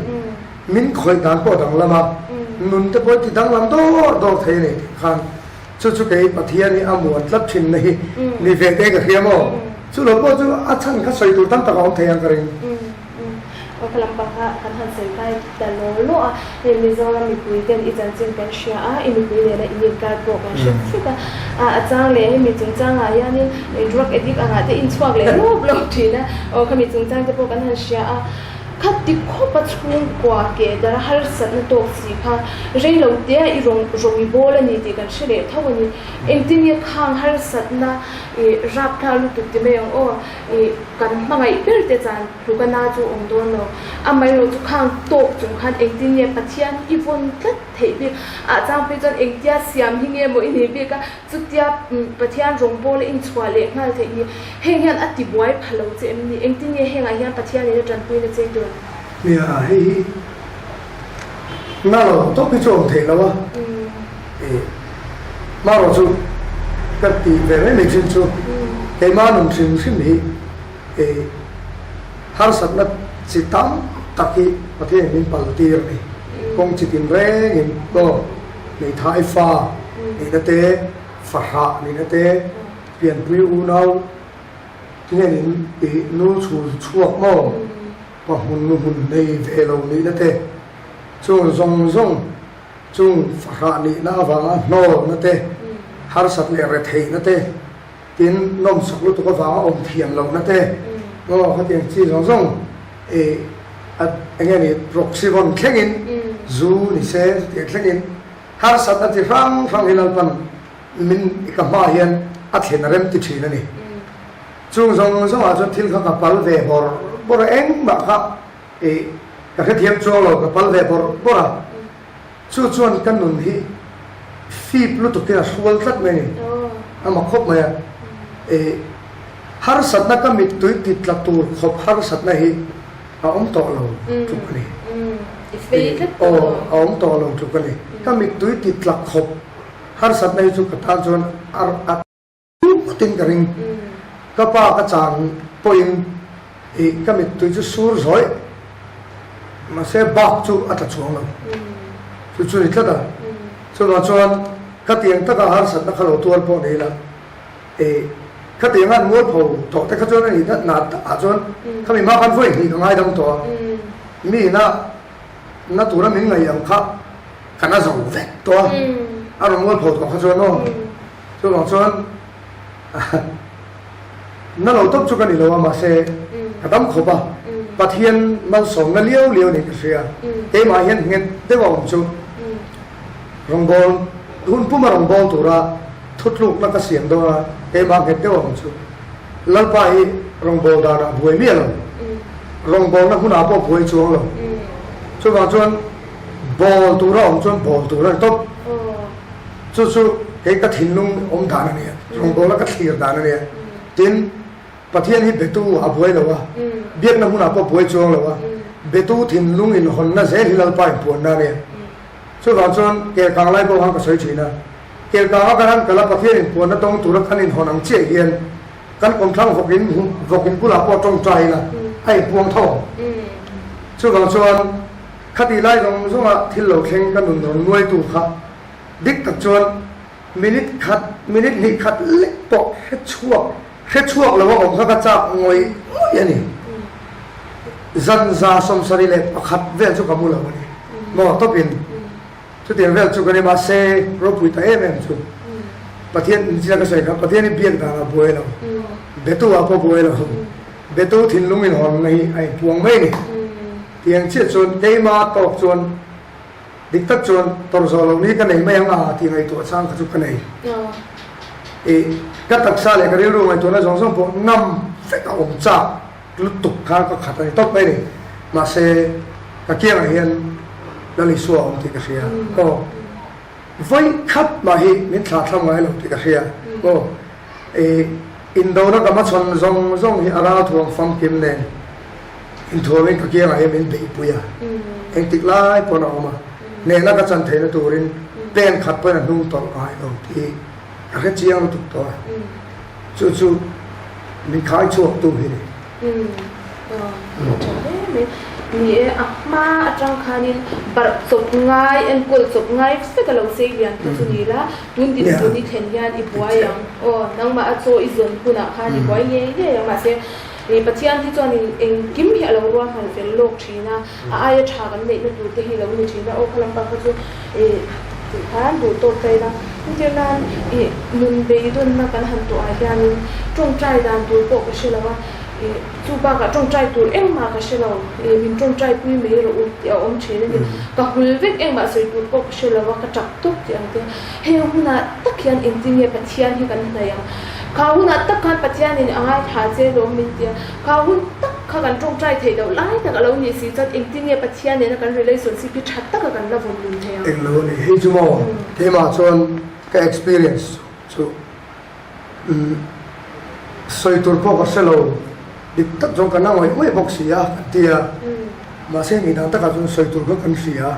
Min khawih dan pawh a danglam a, nun te pawh ti danglam dawr dawr thei a ni tih khan chu chu kei Pathian hi a muan tlat thin na hi ni ve te ka hria maw? Chu lo pawh chu a chhan kha sawi tur tam tak a awm thei ang ka ring. Aw ka lampang kha kan han sawi kai ta law law a, hei Mizoram mipui ten i chanchin kan hria a, i nupui nena in inkar pawh kan hre fek a, a chang leh hemi chungchangah hianin drug addict angah te inchhuak leh lawp lawp thin a, aw khami chungchang te pawh kan han hria a, khati khawpa chhungkua keh dara harsatna tawk si kha rei lo tea i rawng rawng i bawl a ni tih kan hre leh tho a ni, engtin nge khang harsatna i rapthlak lutuk ti mai ang aw i kan hmangaih ber te chan. Hlukana chu awm dawn lo. Amaherawh chu khang tawk chung khan engtin nge Pathian i vawn tlat theih bik? Ah chang phei chuan engtia siam hi nge maw i nih bik a, chutia Pathian rawngbawla inchhuah leh nghal theih ni. Heng hian a tibuai pha lo che em ni? Engtin nge hengah hian Pathianin a tanpuina che dawn? Nia, hei hi na lo tawp hi chu awm theih lo a, marawh chu ka tih ve mai mai thin chu keimah nun hrim hrim hi Hei harsatna chi tam tak hi Pathianin min pal tir a ni. Kawng chi tin rengin aw hmeithai fa nihna te, fahrah nihna te, pianpui unau hnenin ih nu chhul chhuak maw pa hmun nu hmun nei ve lo nihna te, chung zawng zawng chung fahrah nihna avanga hnawlna te, harsat leh retheihna te, Tin, nawmsak lutuk avanga awm thiam lohna te, aw khatiang chi zawng zawng ih a eng nge ni proxivon thlengin zu ni se chutiang thlengin harsatna chi hrang hrang hi Lalpan min ka hmaah hian a thlen a rem ti thin a ni. Chung zawng zawngah chuan thil kha ka pal ve bawrh bawrh a, engmah kha ih ka hrethiam chuang lo, ka pal ve bawrh bawrh a. Chu chuan ka nun hi fip lutukin a hrual tlat mai a ni. A mak khawp mai a. Ih, harsatna ka mittui ti tla tur khawp harsatna hi a awm tawh lo tluk a ni. Ih, aw, a awm tawh lo tluk a ni. Ka mittui ti tla khawp harsatna hi chu ka tan chuan a. Tin ka ring. Ka pa ka chan pawhin ih ka mittui chu sur zawih mahse bak chu a tla chuang lo. Chu chu ni tlat a. Chuvang chuan khatiang taka harsatna kha lo tuar pawh ni ila ih khatiang an mualpho tawh te kha chuan a nih nat takah chuan khami hma khan vawi hnih ka ngaidam tawh a. Mi ina na tura min ngaih ang kha ka na zo vek tawh a. A rawn mualpho tawh kha chuan aw. Chuvang chuan na lo tawp chu ka ni lo a, mahse ka dam khawp a, Pathian malsawmna liau liau niin ka hria. Keimah hian nghet deuh a awm chu rawngbâwl, hun puma rawngbâwl tura thutlukna ka siam dawn a, keimah nghet deuh a awm chu Lalpa hi rawngbâwl danah buai miah lo, rawngbâwlna hmunah pawh buai chuang lo. Chuvang chuan bâwl tura awm chuan bâwl tur a ni tawp. Chu chu kei ka thinlung awm dan a nia, rawngbawlna ka thlir dan a nia. Tin, Pathian hi betu a buai lo a, biakna hmunah pawh buai chuang lo a, betu thinlung inhawnna zel hi Lalpa inpuanna a nia. Chuvang chuan kelkang lai pawh khan ka sawi thin a, kelkanga kan han kal a Pathian inpuanna tawng tura kan inhawn ang chiah hian kan kawmthlang vawkin vawkin bulah pawh tawngtai ila a inpuang tho ang. Chuvang chuan khatih lai zawng zawnga thil lo thleng ka nun rawn nuaitu kha Dik tak chuan minute khat, minute hnih khat lek pawh hre chhuak, hre chhuak lo a awm kha ka chak ngawih ngawih a ni. Zan 71 vel chu ka mu lo a ni. Maw tawpin chutiang vel chu ka ni mahse ropui ta em em chu. Pathian inzia ka sawi kha Pathian hi biak dan a buai lo, betu ah pawh buai lo, betu thinlung inhawnna hi a inpuang mai a ni. Tiang chiah chuan keima tawk chuan dik tak chuan tawrh zawh loh ni ka nei mai ang a tih ngaihtuah chang kha chu ka nei. Ih, ka taksa leh ka rilru ngaihtuahna zawng zawng pawh ngam vek a awm chak lutuk kha ka khat a ni tawp mai a ni. Mahse, ka kiangah hian Lal Isua a awm tih ka hria. Aw. Vawi khat mah hi min thlah thlam ngai lo tih ka hria. Aw, i indona ka hmachhawn zawng zawng hi a ralthuam famkim nen inthuamin ka kiangah hian min beihpui a, engtik lai pawn a awm a, hnehna ka chan theihna turin pen khat pawhin a hnung tawlh ngai lo tih hi ka hre chiang lutuk tawh a, chu chu min khai chhuaktu hi ni. Umm aw a tha hle mai. Ni e, a hma atang khanin barh chawp ngai, enkawl chawp ngai vek a lo sei lian kha chu ni la, tun din tun i thlen hian i buai ang. Aw, nangmah a chaw i zawn hunah khan i buai ngei ngei ang. Mahse, Pathian hi chuanin engkim hi a lo ruahman fel lawk thin a, a aia tha kan neihna tur te hi lo ni thin a, aw kha lampang kha chu ih tih khan duh tawk ta ila. Entir nan ih nun beidawnna kan han tuah ah hianin tawngtai dan tur pawh ka hre lo a, ih chu bakah tawngtai tur engmah ka hre lo, ih min tawngtai pui mai rawh u tih a awm thin a ni. Ka hul vek engmah sawi tur pawh ka hre lo a, ka tap tawp tih ang te. Heng hunah tak hian engtin nge Pathian hi kan hnaih ang? Kha hunah tak khan Pathianin a ngaithla che lawm min ti a, kha hun tak kha kan tawngtai theih loh lai tak a lo nih si chuan engtin nge Pathian nena kan relationship hi tha taka kan la vawn lun thei ang? Englo a ni. Hei chu maw keimah chuan ka experience chu sawi tur pawh ka hre lo, dik tak chuan ka na ngawih ngawih bawk si a kan ti a, mahse nih dan takah chuan sawi tur kha kan hria a,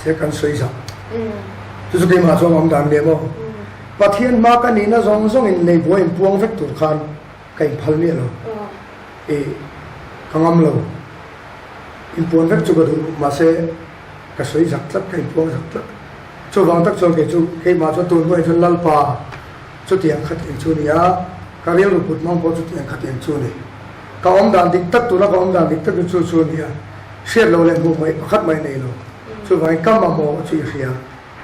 se kan sawi zak. Chu chu keimah chuan awm dan nia maw. Pathian hma ka nihna zawng zawngin leibuai inpuang vek tur khan ka inphal miah lo. I ka ngam lo. Inpuan vek chu ka duh, mahse ka sawi zak tlat, ka inpuang zak tlat. Chuvang tak chuan kei chu keimah chuan tun hnuaiah chuan Lalpa chutiang khatiang chu a ni a, ka rilru put hmang pawh chutiang khatiang chu a ni. Ka awm dan dik tak tuna ka awm dan dik tak chu chu chu a ni a, hriat loh leh hmuh hmaih pakhat mai nei lo. Chuvangin ka mamawh chu i hria.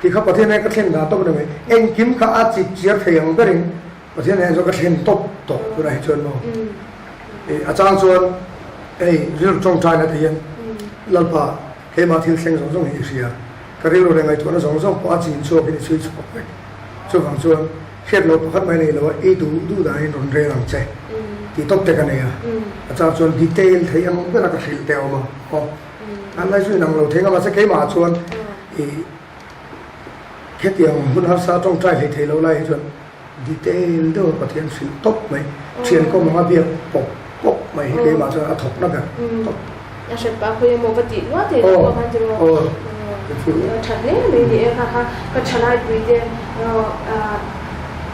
Ti kha Pathian hian ka thlen dan tawp a ni mai. Engkim kha a chip chiar thei ang berin Pathian hian chuan ka thlen tawp tawh tunah hi chuan maw a chang chuan hei rilru tawngtaina te hian Lalpa keimah thil thleng zawng zawng hi i hria, ka rilru leh ngaihtuahna zawng zawng pawh a chin chhuakin i chhui chhuak vek. Chuvang chuan hriat loh pakhat mai nei lo a i duh duh dahin rawn rel ang che tih tawp te ka nei a, a chang chuan detail theih ang bera ka hrilh te a awm a, aw an lai chu inang lo thei nga mahse keimah chuan i Hetiang hun harsa tawngtai hlei thei lo lai hi chuan detail deuh a Pathian hrilh tawp mai, thian kawm anga biak pawp pawp mai hi keimah chuan a thawk na ber tawp. A hret pah khawi emaw va tih luat thei lo pawh khan tiraw tha hle mai ni e kha kha ka thalai pui te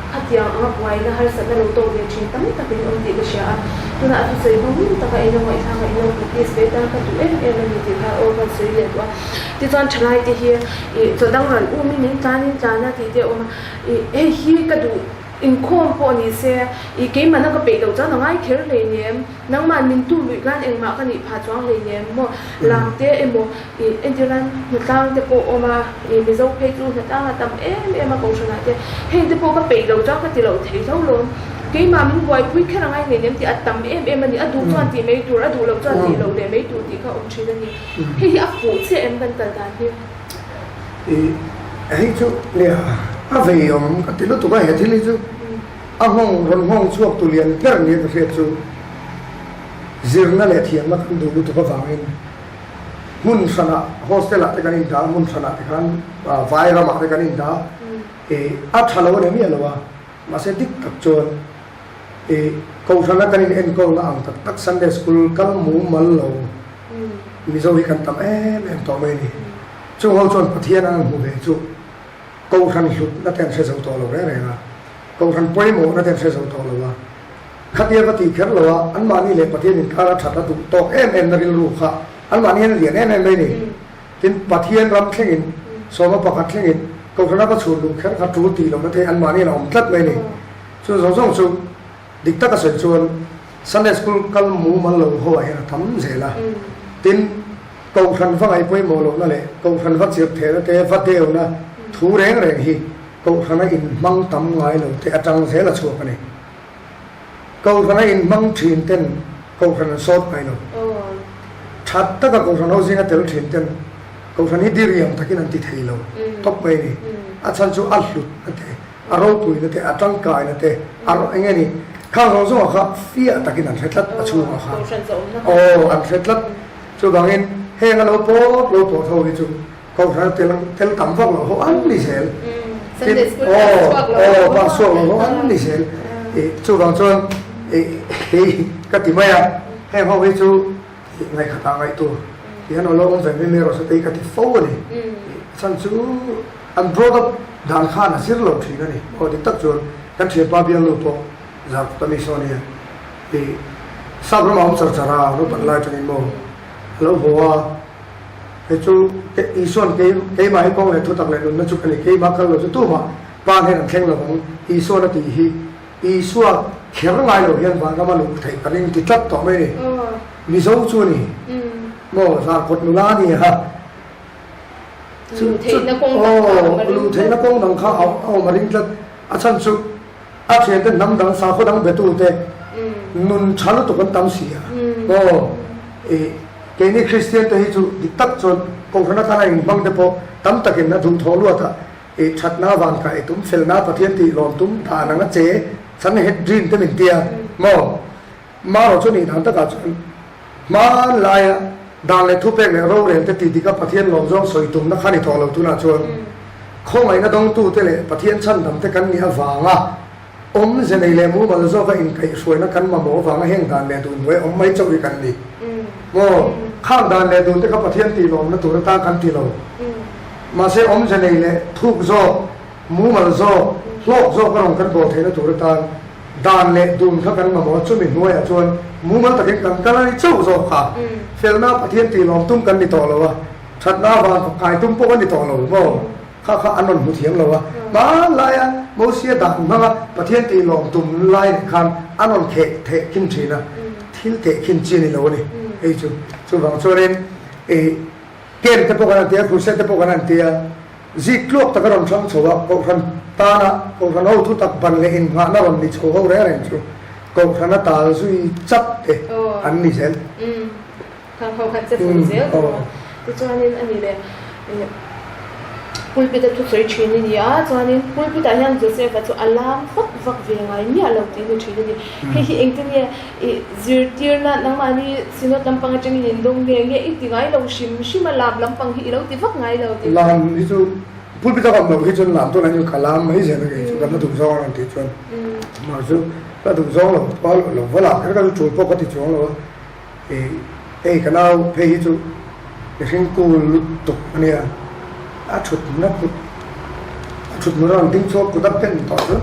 Khatiang anga buaina harsatna lo tawk ve thin tam takin awm tih ka hria a, tunah a thusawi hmang ngun taka in lo ngaihthlak a, in lo practice ve tan ka duh em em a ni tih kha aw kan sawi leh duh a. Tichuan thalaite hi ih chaw dang ral umin in tlan in tlan a tih te a awm a, ih hei hi ka duh inkhawm pawh ni se ih keimahna ka peih loh chuan a ngai kher hleinem, nangmah min tu luih khan engmah ka nih phah chuang hleinem maw, lam te emaw Ih entirnan hnatlang te pawh awm a, ih Mizo phei chu hnatlang a tam em em a Kohhranah te heng te pawh ka peih lo chuan ka ti lo thei hlo lawm. Keimah min buaipui kher angai ngei nem tih a tam em em a ni, a duh chuan tih mai tur, a duh loh chuan tih loh leh mai tur tih kha awm thin a ni. Hei hi a fuh chiah em kan kal dan hi? Ih hei chu nia a vei awm ka ti lutuk a, he thil hi chu a nghawng rawn nghawng chhuak tu lian ber nia ka hriat chu zirna leh thiamna kan duh lutuk avangin Hmun hranah hostel ah te kan indah a, hmun hranah te khan vai ramah te kan indah a, ih a tha lo a ni miah lo a, mahse dik tak chuan ih kohhrana kan in enkawlna ang tak tak Sunday school kal mumal lo Mizo hi kan tam em em tawh mai a ni. Chung ho chuan Pathian an hmu ve chu kohhran hlutna te an hre zo tawh lo reng reng a, kohhran pawimawhna te an hre zo tawh lo a. Khatia va tih kher lo a, anmahni leh Pathian inkar a that a duh tawk em em na rilru kha anmahni hian a lian em em mai a ni. Tin, Pathian ram thlengin, sawma pakhat thlengin Kohhrana va chhun luh kher kha tul tih lohna te hi anmahni hian a awm tlat mai a ni. Chu zawng zawng chu dik taka sawi chuan Sunday School kal mumal lo ho ah hian a tam zel a. Tin, Kohhran va ngaih pawimawh lohna leh Kohhran va chirh thehna te va deuna thu reng reng hi. Kohhrana inhmang tam ngai lo te atang zel a chhuak a ni. Kohhrana inhmang thin ten Kohhran an sawt ngai lo. That taka Kohhran ho zinga tel thin ten Kohhran hi diriam takin an ti thei lo tawp mai a ni. A chhan chu a hlut na te, a ropui na te, a tangkai na te, a eng nge ni khang zawng zawngah kha fiah takin an hre tlat a chhungah khan. Aw an hre tlat. Chuvangin heng a lo pawt lo pawt ho hi chu Kohhran tel tel tam vak lo ho an ni zel. Tin, aw, aw, pa chhuak lo ho an ni zel. I chuvang chuan i kei ka ti mai a, heng ho hi chu i ngaihkhatah ngaih tur ti an awlawm awm ve mai mai erawh chu tei ka ti fo a ni. I chhan chu an brought up dan khan a zir lo thin a ni. Aw dik tak chuan kan thianpa bialnu pawh Zarkawt a mi saw nia. I sap ramah awm char char a, naupan lai atangin maw a lo haw a. Hei chu Isua'n kei keimah hi kawng leh thutak leh nunna chu ka ni, keimah kal lo chu tumah Pa hnen an thleng lo ang, Isua'n a tih hi Isua kher ngai lo hian vanram a luh theih ka ring ti tlat tawh mai a ni. Mizo chu a ni maw Zarkawt nula a ni a, chu chu aw luh theihna kawng dang kha a awm a ring tlat, a chhan chu A thiante hnam dang sakhaw dang betute nun tha lutuk an tam si a. Aw, i keini Kristian te hi chu dik tak chuan Kohhran atana inhmang te pawh tam takin a duhthawh luat a, i thatna van kai tum, felna Pathian tih lawm tum dan anga che Sanhedrin te min tia maw? Marawh chu nih dan takah chuan hmanlaia dan leh thupek leh rorel te tih dika Pathian lawm zawng sawi tumna kha ni tawh lo tunah chuan khawngaihna dawngtute leh Pathian chhandam te kan nih avanga awmze nei leh mumal zawka inkaihhruaina kan mamawh avanga heng dan leh dun hnuai awm mai chauh hi kan ni maw? Khang dan leh dun te kha Pathian tih lawmna tur atan kan ti lo. Mahse awmze nei leh thuk zawk, mumal zawk, hlawk zawk a rawn kan bawl theihna tur atan Dan leh dun kha kan mamawh a, chumi hnuaiah chuan mumal takin kan kal a ni chauh zawk kha. Felna Pathian tih lawm tum kan ni tawh lo a, thatna avang fak kai tum pawh a ni tawh lo maw? Kha kha an rawn hmu thiam lo a, hmanlaia Mosia dan hmanga Pathian tih lawm tum lai nen khan an rawn kheh theh khin thin a, thil theh khin chi a ni lo a ni hei chu. Chuvang chuanin i camp te pawh kan han ti a, crusade te pawh kan han ti a, Zik tluak tak a rawn hrang chho a, Kohhran tana Kohhran ho thutak ban leh innghahna rawn ni chho ho reng reng chu Kohhran a tal zui chat te an ni zel. Umm, khang ho khan che fur zel tawh a. Tichuanin a ni le, pulpit a thusawi thin a ni a, chuanin pulpit ah hian Joseph-a chu a lam vak vak ve ngai miah lo tih a ni thin a ni. Hei hi engtin nge i zirtirna nangmahni Synod lampang atangin in dawng nge nge i ti ngai lo hrim hrim a lam lampang hi i lo ti vak ngai lo tih. Lam hi chu pulpit a awm loh hi chuan lam chuan an ka lam mai zel a kei chu kan la duh zawng an tih chuan mah chu ka duh zawng lo pa lo va lam kher ka chu tul pawh ka ti chuang lo a i hei ka nau phei hi chu mihring kul lutuk a nia a thutna kut a thutna rawn ding chhuak kut a pen tawh chu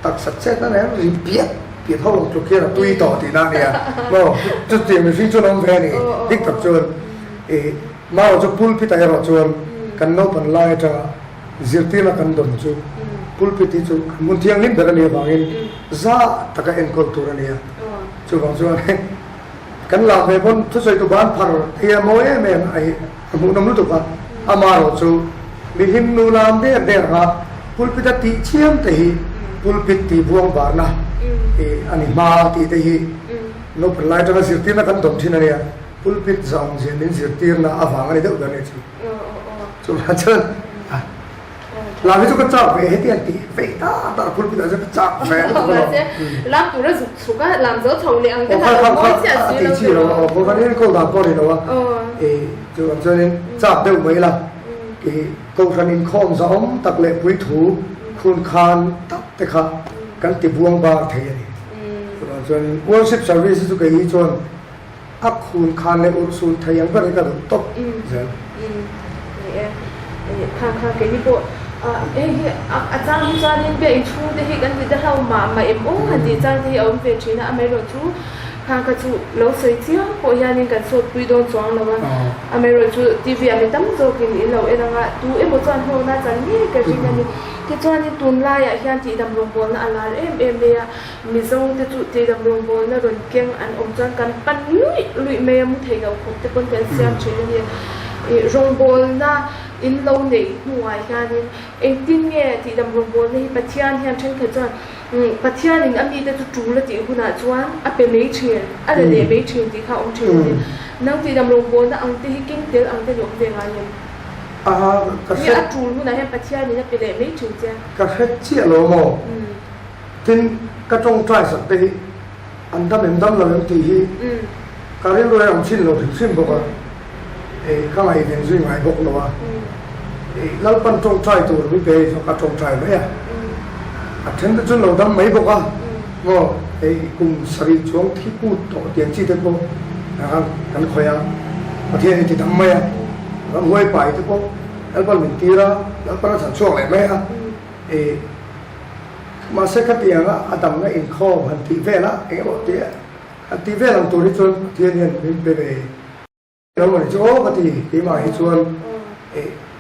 taksa chet a nen ri piah Pian ho ang tluk hian a tui tawh tihna a nia maw? Chutiang mihring chuan awm ve a ni. Dik tak chuan i marawh chu pulpit ah erawh chuan kan naupan lai atanga zirtirna kan dawn chu pulpit hi chu kan hmun thianghlim ber a nih avangin za taka enkawl tur a ni a. Chuvang chuan kan lam ve pawn thusawi tu ban phar hi a mawi em em a hi a hmuhnawm lutuk a. Amarawh chu mihlim nu lam der der anga pulpit a tih chiam te hi pulpit tih buang barna ih a ni hma tih te hi naupang lai atanga zirtirna kan dawm thin a nia, pulpit zawng zia min zirtirna avang a ni deuh ber a ni chu. Chuvang chuan lam hi chu ka chak ve heti an tih veih ta ta pulpit ah chuan ka chak ve a ni tawh lo. Lam tur a zuk chhuk a, lam zo chho leh ang te kha a mawi chiah si lo. A tih chi lo a, aw kan enkawl dan pawh a ni lo a, ih chuvang chuanin chak deuh mai ila ih Kohhran inkhawm zahawm tak leh puithu khun khan tak te kha kan ti buang bar thei a ni. Chuvang chuan worship service hi chu kei hi chuan a khun khan leh urhsun thei ang ber hi ka duh tawp zel. Ni e, kha kha keini pawh hei hi a chang hi chuanin biak inchhung te hi kan ti ta hlau mah mah em aw han tih chang te hi a awm ve thin a, amaherawh chu Khang kha chu lo sawi chiang pawh hianin kan sawtpui dawn chuang lo a, amaherawhchu TV ah mi tam zawkin in lo en anga tu emaw chuan hlawkna chan ngei ka ring a ni. Tichuanin tunlaiah hian tihdam rawngbawlna a lar em em mai a, Mizo te chu tihdam rawngbawlna rawn keng an awm chuan kan pan luih luih mai a, mu thei lo khawp te pawn kan siam thin a ni. Ih rawngbawlna. in lo neih hnuah hianin engtin nge tihdam rawngbawlna hi Pathian hian thenkhat chuan Pathianin a mite chu tul a tih hunah chuan a pe mai thin, a la leh mai thin tih kha a awm thin a ni. Nang tihdam rawngbawlna ang te hi keng tel ang te ni awm ve ngai em? Nge a tul hunah hian Pathianin a pe leh mai thin che? Ka hre chiah lo maw? Tin, ka tawngtai sak te hi an dam em dam lo em tih hi ka rilru hi a awm thin lo hrim hrim bawk a, ka ngaihven zui ngai bawk lo a, Lalpan tawngtai tur mi pe hi chu ka tawngtai mai a, a then te chu lo dam mai bawk a, maw hei kum sarih chuang thi put tawh tiang chi te pawh kan khawih a, Pathian hi ti dam mai a, ramhuai pai te pawh Lalpan min tir a, Lalpan a chhan chhuak leh mai a. Mahse khatianga a damna inkhawm han tih vel a, eng emaw tih han tih vel ang tur hi chuan Pathian hian min pe ve lo a ni chu aw ka ti keimah hi chuan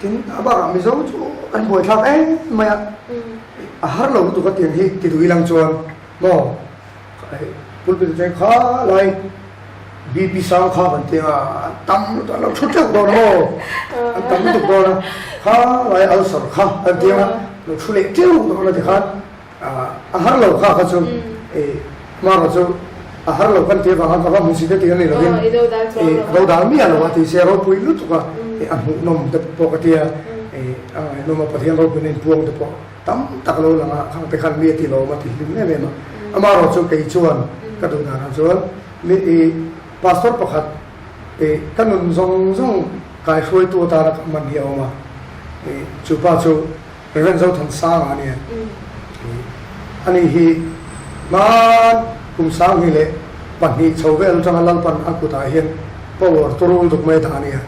tin a bakah Mizo chu kan buaithlak em mai a, a har lo lutuk a tiang hi ti duh ilang chuan maw. Pulpit atang kha lai BP sang kha kan ti a, an tam lutuk an lo thu teuh dawn a maw, an tam lutuk dawn a, kha lai ulcer kha kan ti a, lo thu leh teuh dawn a tikhan a har lo kha kha chu hmarawh chu a har lo kan ti avanga ka va hmu si te tih a ni lovin do dal miah lo a ti se ropui lutuk a, a hmuhnawm te pawh ka ti a, a ngaihnawm a Pathian ropuina inpuang te pawh. Tam tak lo lang a, khang te khan mi a ti lawm a ti hlim em em a. Amaherawhchu kei chuan ka duh danah chuan mi i pastor pakhat i ka nun zawng zawng kaihruaitu atana ka hman hi a awm a, i chu pa chu Rev. Zothansanga a ni a. Ani hi hman kum 2002 chho vel atanga Lalpan a kutah hian power turul duk mai dah a ni a.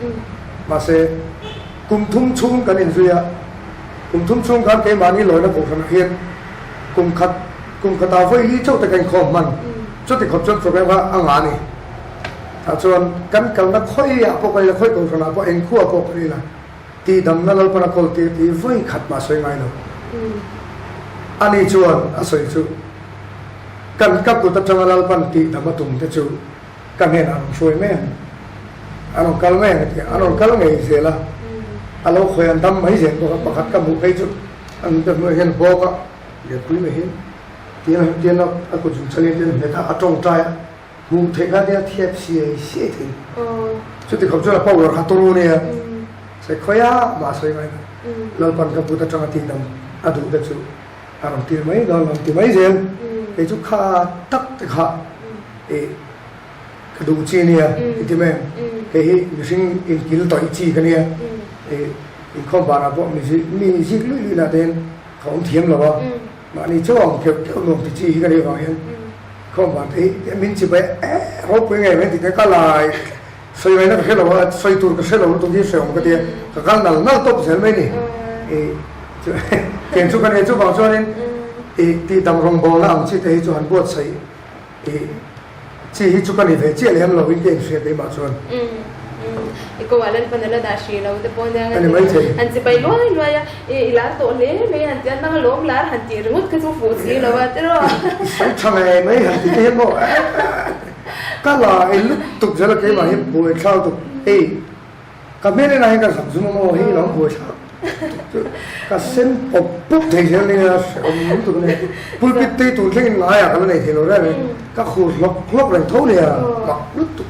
Mahse kum thum chhung kan inzui a. Kum thum chhung khan keimahni lawina kohhranah hian kum khat kum khatah vawi li chauh te ka inkhawm hman. Chuti khawp chuan program kha a ngah a ni. Tah chuan kan kalna khawiah pawh ka ila, khawi kohhranah pawh engkhuah pawh ka ila tihdamna Lalpan a kawl tir tih vawi khat mah sawi ngai lo. Ani chuan a sawi chu kan ka kut atanga Lalpan tihdam a tum te chu Ka hnenah a rawn hruai mai ang, a rawn kal mai ang a ti a, a rawn kal ngei zel a, a lo khawi an dam mai zel bawk a, pakhat ka hmuh phei chu a nute hnuaiah hian bawk a, lianpui mai hian tiang tiang a kut zum chal hian tiang a hmet a, a tawngtai a, hmuh theih kha nia thiap siai siai thei chuti khawp chuan a power kha turu nia sawi khawi a mah sawi ngai lo Lalpan ka kut atanga tihdam a duh te chu a rawn tir mai dawn lo ti mai zel kei chu kha tak te kha I ka duh chi nia i ti mai ang. Kei hi mihring inkil tawih chi ka nia. I inkhawm banah pawh mi mi zik luih luih lah te hian ka awm thiam lo a. Mahni chauh ang keuh keuh nuam ti chi hi ka nih avang hian inkhawm ban te hi min chi bai eh ropui ngei mai ti te ka lai sawi ngaihna ka hre lo a, sawi tur ka hre lo lutuk hi hrehawm ka ti a, ka kal nal nal tawp zel mai ni. I keng chu ka nia chuvang chuanin i tihdam rawngbawlna ang chi te hi chu han buatsaih I chi hi chu ka ni ve chiah lem lo in ka inhria keimah chuan. I ko ah Lalpan a la dah hrih lo te pawh nia nga ti han chipai luai luai a, i lar tawh hle mai han ti a, nang alawm lar han tih ringawt kha chu fuh si lo a tiraw. I sawi tha ngei mai han ti te hian maw ka la ei lutuk zel a keimah hi buaithla lutuk hei. Ka hmel enah hian ka zak zum a maw hei lo buai thlak chu ka sen pawp pawp thei zel nia hrehawm lutuk a nia pulpit te hi tun thlengin ngaiah ka la nei thei lo reng reng ka khur hlawk hlawk reng tho nia mak lutuk.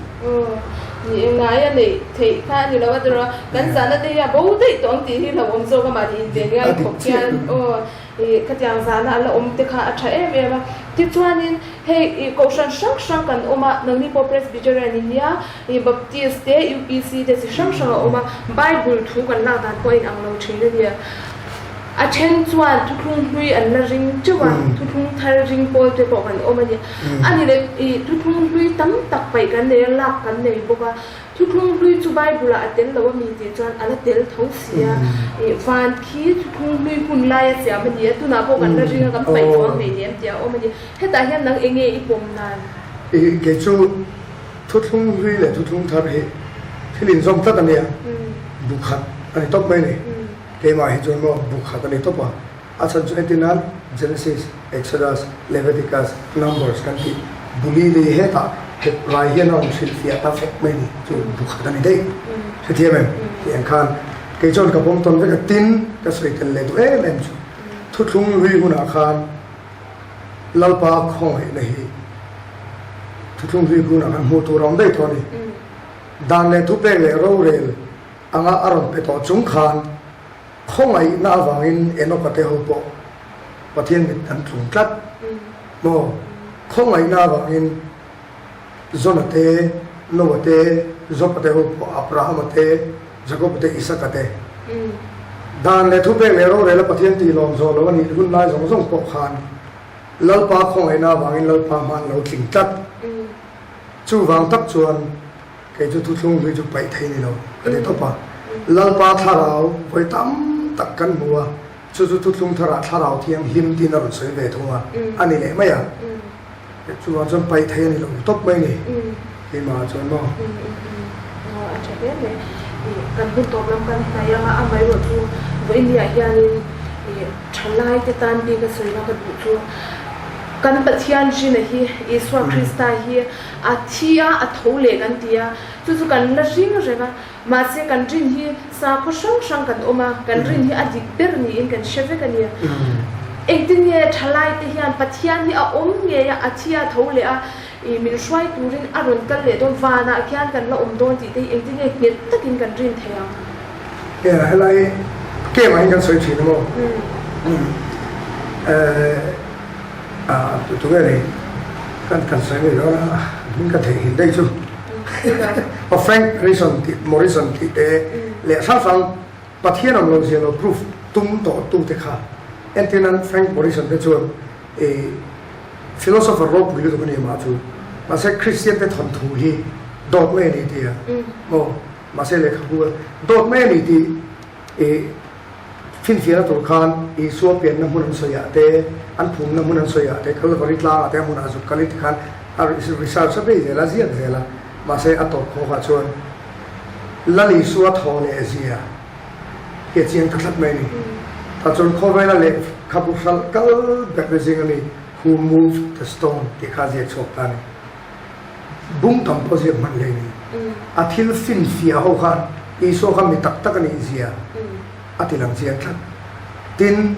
Ni e ngai a neih theih kha a ni lo a tiraw kan zahna te hi a bo daih tawh ang tih hi hlauhawm zawk a mahni inven ngai khawp hian aw ih khatiang zahna a la awm te kha a tha em em a tichuanin hei ih kohhran hrang hrang kan awm a nangni pawh Presbyterian in nia I Baptist te, UPC te chi hrang hrang a awm a, Bible thu kan lak dan pawh a inang lo thin a nia. A then chuan thuthlung hlui an la ring teuh a, thuthlung thar ring pawl te pawh kan awm a nia. A ni leh i thuthlung hlui tam tak paih kan nei a, lak kan nei bawk a. Thuthlung hlui chu Bible ah a tel lo a mi tih chuan a la tel tho si a. I van khi thuthlung hlui hun lai a siam a ni a, tunah pawh kan la ring a, kan paih chuang hleinem tih a awm a ni. Hetah hian nang enge i pawm nan? I kei chu Thuthlung hlui leh thuthlung thar hi thil inzawm tlat a nia, bu khat a ni tawp mai ni. Keimah hi chuan maw bu khat a ni tawp a, a chhan chu entir nan Genesis, Exodus, Leviticus, Numbers kan tih buli lei hetah hep rai hian a rawn hrilhfiah ta fek mai ni, chu bu khat a ni daih. Hrethiam em? Tih ang khan. Kei chuan ka pawm tawn vek a, tin ka sawi tel leh duh em em chu thuthlung hlui hunah khan Lalpa khawngaihna hi thuthlung hlui hunah khan hmuh tur a awm daih tawh a ni. Dan leh thupek leh rorel anga a rawn pe tawh chung khan khawngaihna avangin Enoka te ho pawh Pathian mit an tlung tlat maw? Khawngaihna avangin Jona te, Noah te, Jopa te ho pawh Abrahama te, Jakoba te, Isaka te. Dan leh thupek leh rorela Pathian tih lawm zawh lo a nih hun lai zawng zawng pawh khan Lalpa khawngaihna avangin Lalpa hma an lo tling tlat. Chuvang tak chuan kei chu thuthlung hlui chu paih thei ni lo ka ti tawp a. Lalpa thlarau vawi tam tak kan hmu a, chu chu thuthlung tharah thlarau thianghlim tiin a rawn sawi ve thung a, a ni leh mai a. Chuvang chuan paih thei a ni lo tawp mai ni keimah ah chuan maw. A tha hle mai. Kan hun tawp lam kan hnaih anga amaherawh chu vawiin hianin thalai te tan bik a sawina ka duh chu kan Pathian Rina hi Isua Krista hi a thi a, a tho leh kan ti a, chu chu kan la ring reng a. Mahse kan rin hi sakhaw hrang hrang kan awm a, kan rin hi a dik ber niin kan hre vek a ni. Engtin nge thalai te hian Pathian hi a awm ngei a, a thi a tho leh a, ih min hruai turin a rawn kal leh dawn, vanah khian kan la awm dawn tih te hi engtin nge nghet takin kan rin thei ang? Nia, helai game ah hian kan sawi thin a maw? Ah, tunge ni? Kan kan sawi ngei dawn a, hming ka theihnghilh daih chu. Aw Frank Rison tih Morrison tih te leh hrang hrang Pathian awm lo zia lo proof tum tawh tu te kha entir nan Frank Morrison te chuan i philosopher ropui lutuk a ni mah chu mahse Christian te thawnthu hi dawt mai a ni tia maw mahse lehkhabu a dawt mai a ni tih i Finfiahna tur khan Isua pianna hmun an sawiah te, an phumna hmun an sawiah te, Kalvari tlangah te a hmunah zuk kalin tikhan a research a bei zel a, ziak zel a. Mahse a tawp khawkah chuan Lal Isua thaw leh zia hi a chiang ta tlat mai a ni. Tah chuan khawvela lehkhabu hralh kal ber te zing a mi Who Moved the Stone tih kha a ziak chhuak ta a ni. Bung tam pawh ziak hman hle a ni. A thil finfiah ho kha Isua kha mi tak tak a nih zia a ti lang chiang tlat. Tin,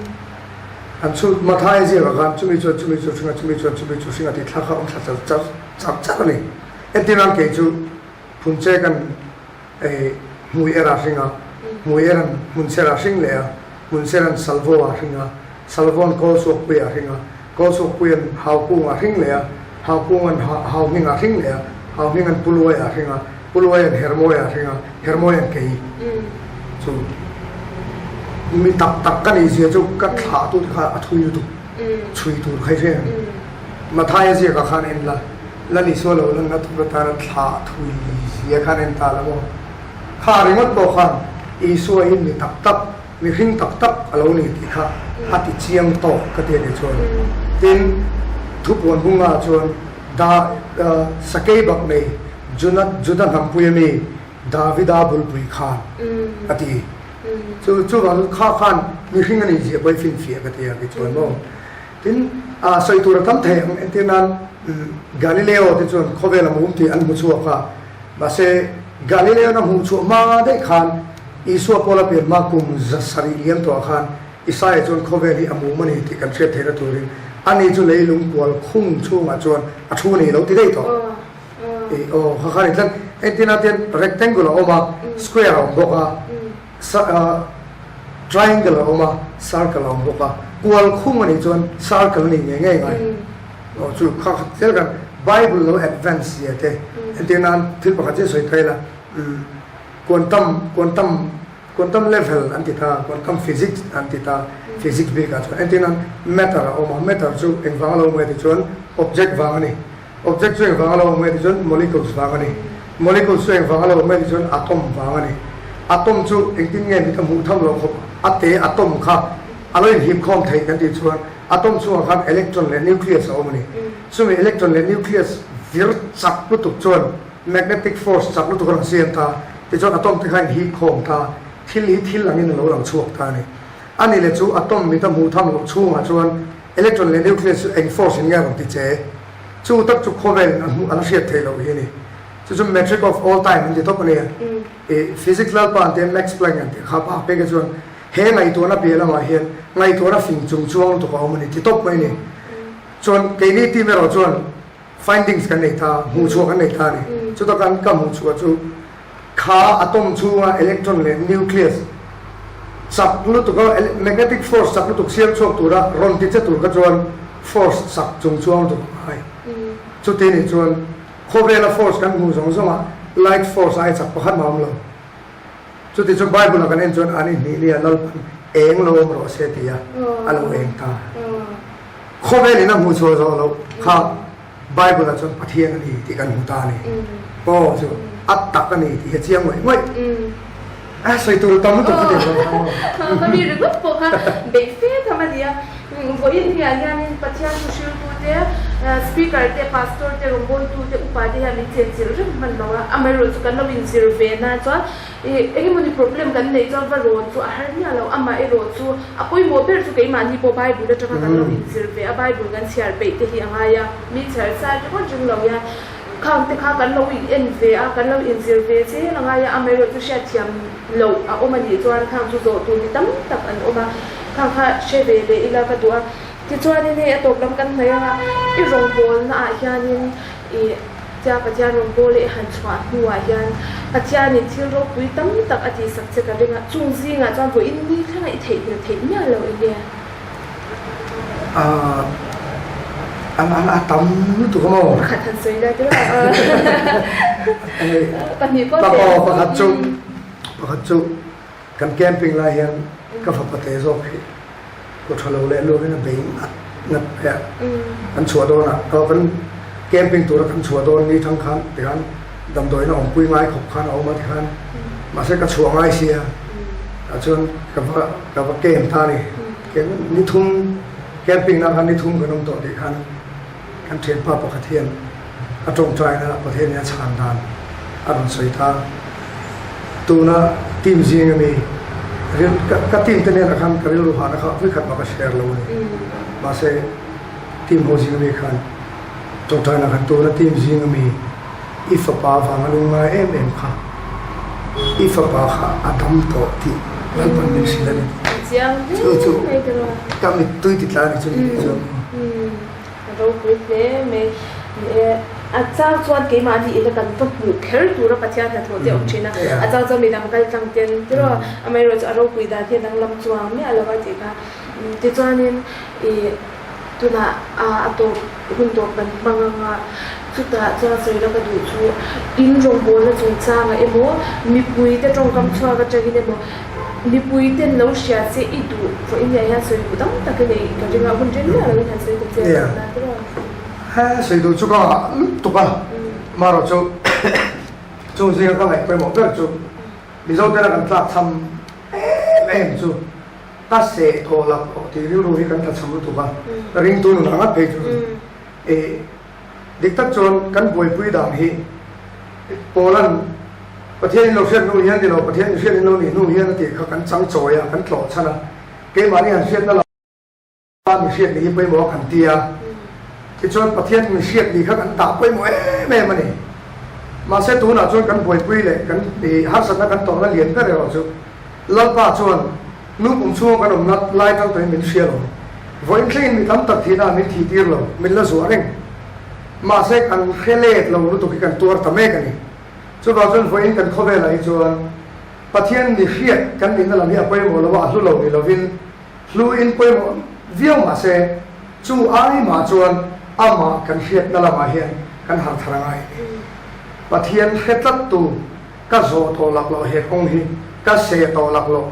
an chhut Mathaia ziakah khan chumi chuan chumi chu hring a, chumi chuan chumi chu hring a tih thla kha a awm thla char char char a ni. Entirnan kei chu Phunche kan hmui er a hring a, hmui er an hmunser a hring leh a, hmunser an salvo a hring a, salvo an kawlsuakpui a hring a, kawlsuakpui an haukung a hring leh a, haukung an hauhming a hring leh a, hauhming an puluai a hring a, puluai an hermawi a hring a, hermawi an kei chu mi tak tak ka nih zia chu ka thlah tu te kha a thui lutuk chhui tur kha i hre ang. Mathaia ziakah khan en la. La ni sual lo lanna tur atana thlah thui zia khan en ta la maw? Kha ringawt pawh khan Isua hi mi tak tak, mihring tak tak a lo ni tih kha a ti chiang tawk ka ti a ni chuan. Tin, thupuan hungah chuan Da Sakei bak nei Juna Juda hnampui ami Davida bulpui khan a ti. Chu chuvang kha khan mihring a nih zia pawh i finfiah ka ti a ti chuan maw? Tin, a sawi tur a tam thei ang. Entir nan, Galileo te chuan khawvel a mum tih an hmu chhuak a. Mahse, Galileo-na hmuh chhuah hma daih khan, Isua Paula pian hma kum 700 liam tawhah khan Isaia chuan khawvel hi a mum a ni tih kan hriat theihna turin ani chu leilung kual khung chhungah chuan a thu a ni lo ti daih tawh. Ih, aw, kha khan i tlat. Entir nan tian rectangle a awm a, square a awm bawk a. Triangle a awm a, circle a awm bawk a, kual khung a nih chuan circle a nih ngei ngei ngai. Aw chu kha khat zel khan Bible lo advance zia te entir nan thil pakhat chiah sawi thei la quantum quantum quantum level an ti ta quantum physics an ti ta physics bik ah chuan entir nan matter a awm a matter chu engvang a lo awm nge tih chuan object vang a ni. Object chu engvang a lo awm nge tih chuan molecules vang a ni. Molecules chu engvang a lo awm nge tih chuan atom vang a ni. Atom chu engtin nge mit a hmuh tham loh khawp a te atom kha a lo inhip khawm theih kan tih chuan atom chhungah khan electron leh nucleus a awm a ni. Chumi electron leh nucleus vir chak lutuk chuan magnetic force chak lutuk a rawn siam ta tichuan atom te kha a inhip khawm ta, thil hi thil angin a lo lang chhuak ta a ni. A ni leh chu atom mit a hmuh tham loh chhungah chuan electron leh nucleus chu eng force in nge a rawn ti che? Chu tak chu khawvel in a hmuh an hriat theih loh hi a ni. Chu chu metric of all time an ti tawp a nia. I physics lalpa an tia Max Planck an tih kha pa pek hi chuan he ngaihtuahna piah lamah hian ngaihtuahna fing chung chuang lutuk a awm a ni ti tawp mai a ni. Chuan keini team erawh chuan findings kan nei ta, hmuhchhuah kan nei ta a ni. Chuta kan ka hmuhchhuah chu kha atom chhunga electron leh nucleus chak lutuk a magnetic force chak lutuk siam chhuak tura rawn ti che tur kha chuan force chak chung chuang lutuk a ngai. Chuti nih chuan khawvela force kan hmuh zawng zawngah light force ai chak pakhat mah a awm lo. Chuti chu Bible-a kan en chuan an inhnih nia Lalpan eng lo awm rawh se ti a, a lo eng ta. Khawvelin a hmuh chhuah zawh loh kha Bible-ah chuan Pathian a ni tih kan hmu ta a ni. Aw chu a tak a ni tih hi a chiang ngawih ngawih. A sawi tur tam lutuk ka ti lo. Ka mi ringawt pawh kha beih fe tham a ni a. Vawiin hian hianin Pathian thuhriltute, Speaker te, Pastor te, rawngbawltute, upa te hian min chenchilh reng hman lo a. Amaherawhchu kan lo inzir ve nan chuan Ih, engemawni problem kan neih chuan va rawn chu a har miah lo, amaherawh chu a pawimawh ber chu keimahni pawh Bible atanga kan lo inzir ve a, Bible kan chhiar peih te hi a ngai a, mi chhiar chai ringawt ring lo hian khang te kha kan lo in en ve a, kan lo inzir ve zel a ngai a, amaherawh chu hriatthiam loh a awm a nih chuan khang chu zawh tur mi tam tak an awm a, khang kha hre ve leh ila ka duh a, tichuanin hei a tawp lam kan hnaih anga i rawngbawlna ah hianin ih. Tia Pathian rawngbâwl i han chhuah hnuah hian Pathianin thil ropui tam tak a tihsak che ka ring a, chung zingah chuan vawiin ni thlenga i theihnghilh theih miah lo eng nge? Aaa, a a tam lutuk a maw? Pakhat han sawi la tira a. Pahnih pawh teh. Aw, pakhat chu, pakhat chu kan camping lai hian ka fapa te zawk hi Kaw tha lo leh luakin a bei ngat ngat mai a, kan chhuah dawnah aw kan camping tura kan chhuah dawn ni thang khan tikhan damdawiin a awmpui ngai khawp khan a awm a tikhan mahse ka chhuah ngai sia tah chuan ka va ka va camp ta a ni camp ni thum camping na khan ni thum kan awm tawh tih khan Kan thianpa pakhat hian a tawngtaina Pathianin a chhan dan a rawn sawi ta. Tuna team zing ami ril ka team te nen ah khan ka rilru hahna kha vawikhat mah ka share lo a ni. Mahse team ho zing ami khan tawngtaina khan tuna team zing ami i fapa vanga lungngai em em kha i fapa kha a dam tawh tih Lalpan min hrilh a ni. Chu chu ka mittui ti tla a ni chu ni tih chuan. A ropui hle mai. A chang chuan keimahni ila kan va hmuh kher tura Pathian hnathawh te a awm thin a, a chang chuan midang kal tlang ten tiraw amaherawh chu a ropui dan hi a danglam chuang miah lo a tih kha. Tichuanin ih tunah a tawp hun tawp kan hmang ang a, chutah chuan sawi la ka duh chu in rawngbawlna chungchangah emaw mipuite tawngkam chhuak atangin emaw Mipui ten lo hria che i duh pawh in nia hian sawi duh tam tak i nei ka ring a, hun reng miah lo in han sawi ta che a tihna te pawh. He sawi duh chu ka ngah lutuk a, marawh chu chung zinga ka ngaih pawimawh ber chu Mizo tena kan tlak cham em em chu ka seh tawh lak tawh tih rilru hi kan tla cham lutuk a, ka ringtu nun ang ngat phei chu i Dik tak chuan kan buaipui dan hi Paula'n Pathian in lo hriat hnu hian ni lo, Pathian in hriat in lo nih hnu hian a tih kha kan chang chawi a, kan tlawh chhan a, keimahni han hriatna lama mi hriat nih hi pawimawh a kan ti a, tichuan Pathian mi hriat nih kha kan dah pawimawh em em a ni. Mahse tunah chuan kan buaipui leh kan harsatna kan tawrhna lian ber erawh chu Lalpa chuan Nu kum chhunga kan awmna lai tang tawhin min hria lo. Vawiin thlengin mi tam tak thihna ah min thih tir lo, min la zuah reng. Mahse kan hre let lo lutuk hi kan tuar ta mek a ni. Chuvang chuan vawiin kan khawvelah hi chuan Pathian mi hriat kan nihna lam hi a pawimawh lo a, a hlu lo ni lovin hluin pawimawh viau mahse chu ai mah chuan amah kan hriatna lamah hian kan harh thar a ngai a ni. Pathian hre tlattu. Ka zawh tawh lak loh he kawng hi ka seh tawh lak loh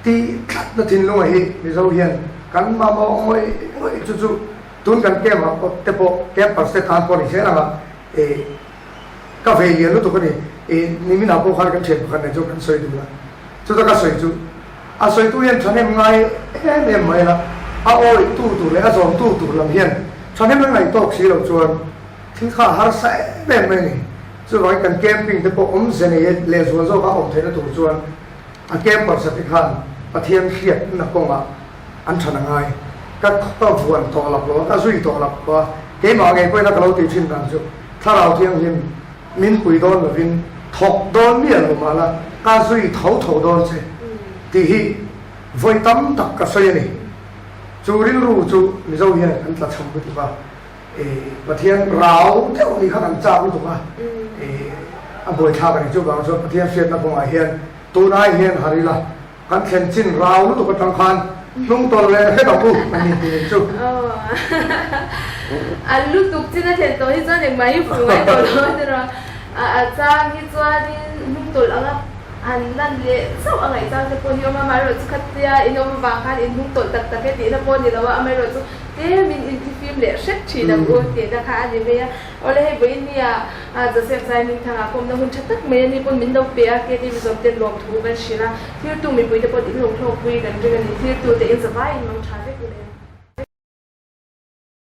tih tlatna thinlunga hi Mizo hian kan mamawh ngawih ngawih chu chu tun kan camp ah pawh te pawh campers te tan pawh ni zel anga ih ka vei lian lutuk a ni ih nimin ah pawh khan kan thian pakhat nen chuan kan sawi dun a chuta ka sawi chu a sawitu hian thahnem ngai em em mai la a awih tu tur leh a zawm tu tur lam hian thahnem an ngaih tawk si loh chuan thil kha a harsa em em mai a ni. Chuvangin kan camping te pawh awmze nei lehzual zawka awm theihna tur chuan a campers te khan Pathian hriatna kawngah an than a ngai. Ka ka vuan tawh lak lo a, ka zui tawh lak lo a, keimah ngei pawhin a ka lo tih thin dan chu Thlarau Thianghlim. min pui dawn lovin thawk dawn miah lo mah la, ka zui tho tho dawn che tih hi vawi tam tak ka sawi a ni. Chu rilru chu Mizo hian kan tla chham lutuk a, Pathian rau deuh nih kha kan chak lutuk a, a buaithlak a ni. Chuvang chuan Pathian hriatna kawngah hian tunai hian har ila Kan thlen chin rau lutuk atang khan hnung tawlh leh hret ang u kan inti nih chu. A lutuk chin a thlen tawh hi chuan engmah hi fuh ngai tawh lo a ni rawh. A chang hi chuanin hnung tawlh anga han lan leh chauh a ngaih chang te pawh hi awm a, amaherawhchu khatia in awm avang khan in hnung tawlh tak tak e tihna pawh a ni lo a, amaherawhchu tlemin inthifim leh hret thin ang u tihna kha a ni mai a. Awle hei vawiin nia Joseph Zai Hmingthanga kawmna hun tha tak mai a ni pawn min lo pe a, KTV zawm ten lawmthu kan hrilh a, thiltu mipuite pawh in lo hlawkpui kan ring a ni, thiltu te in zavaiin mang tha vek u le.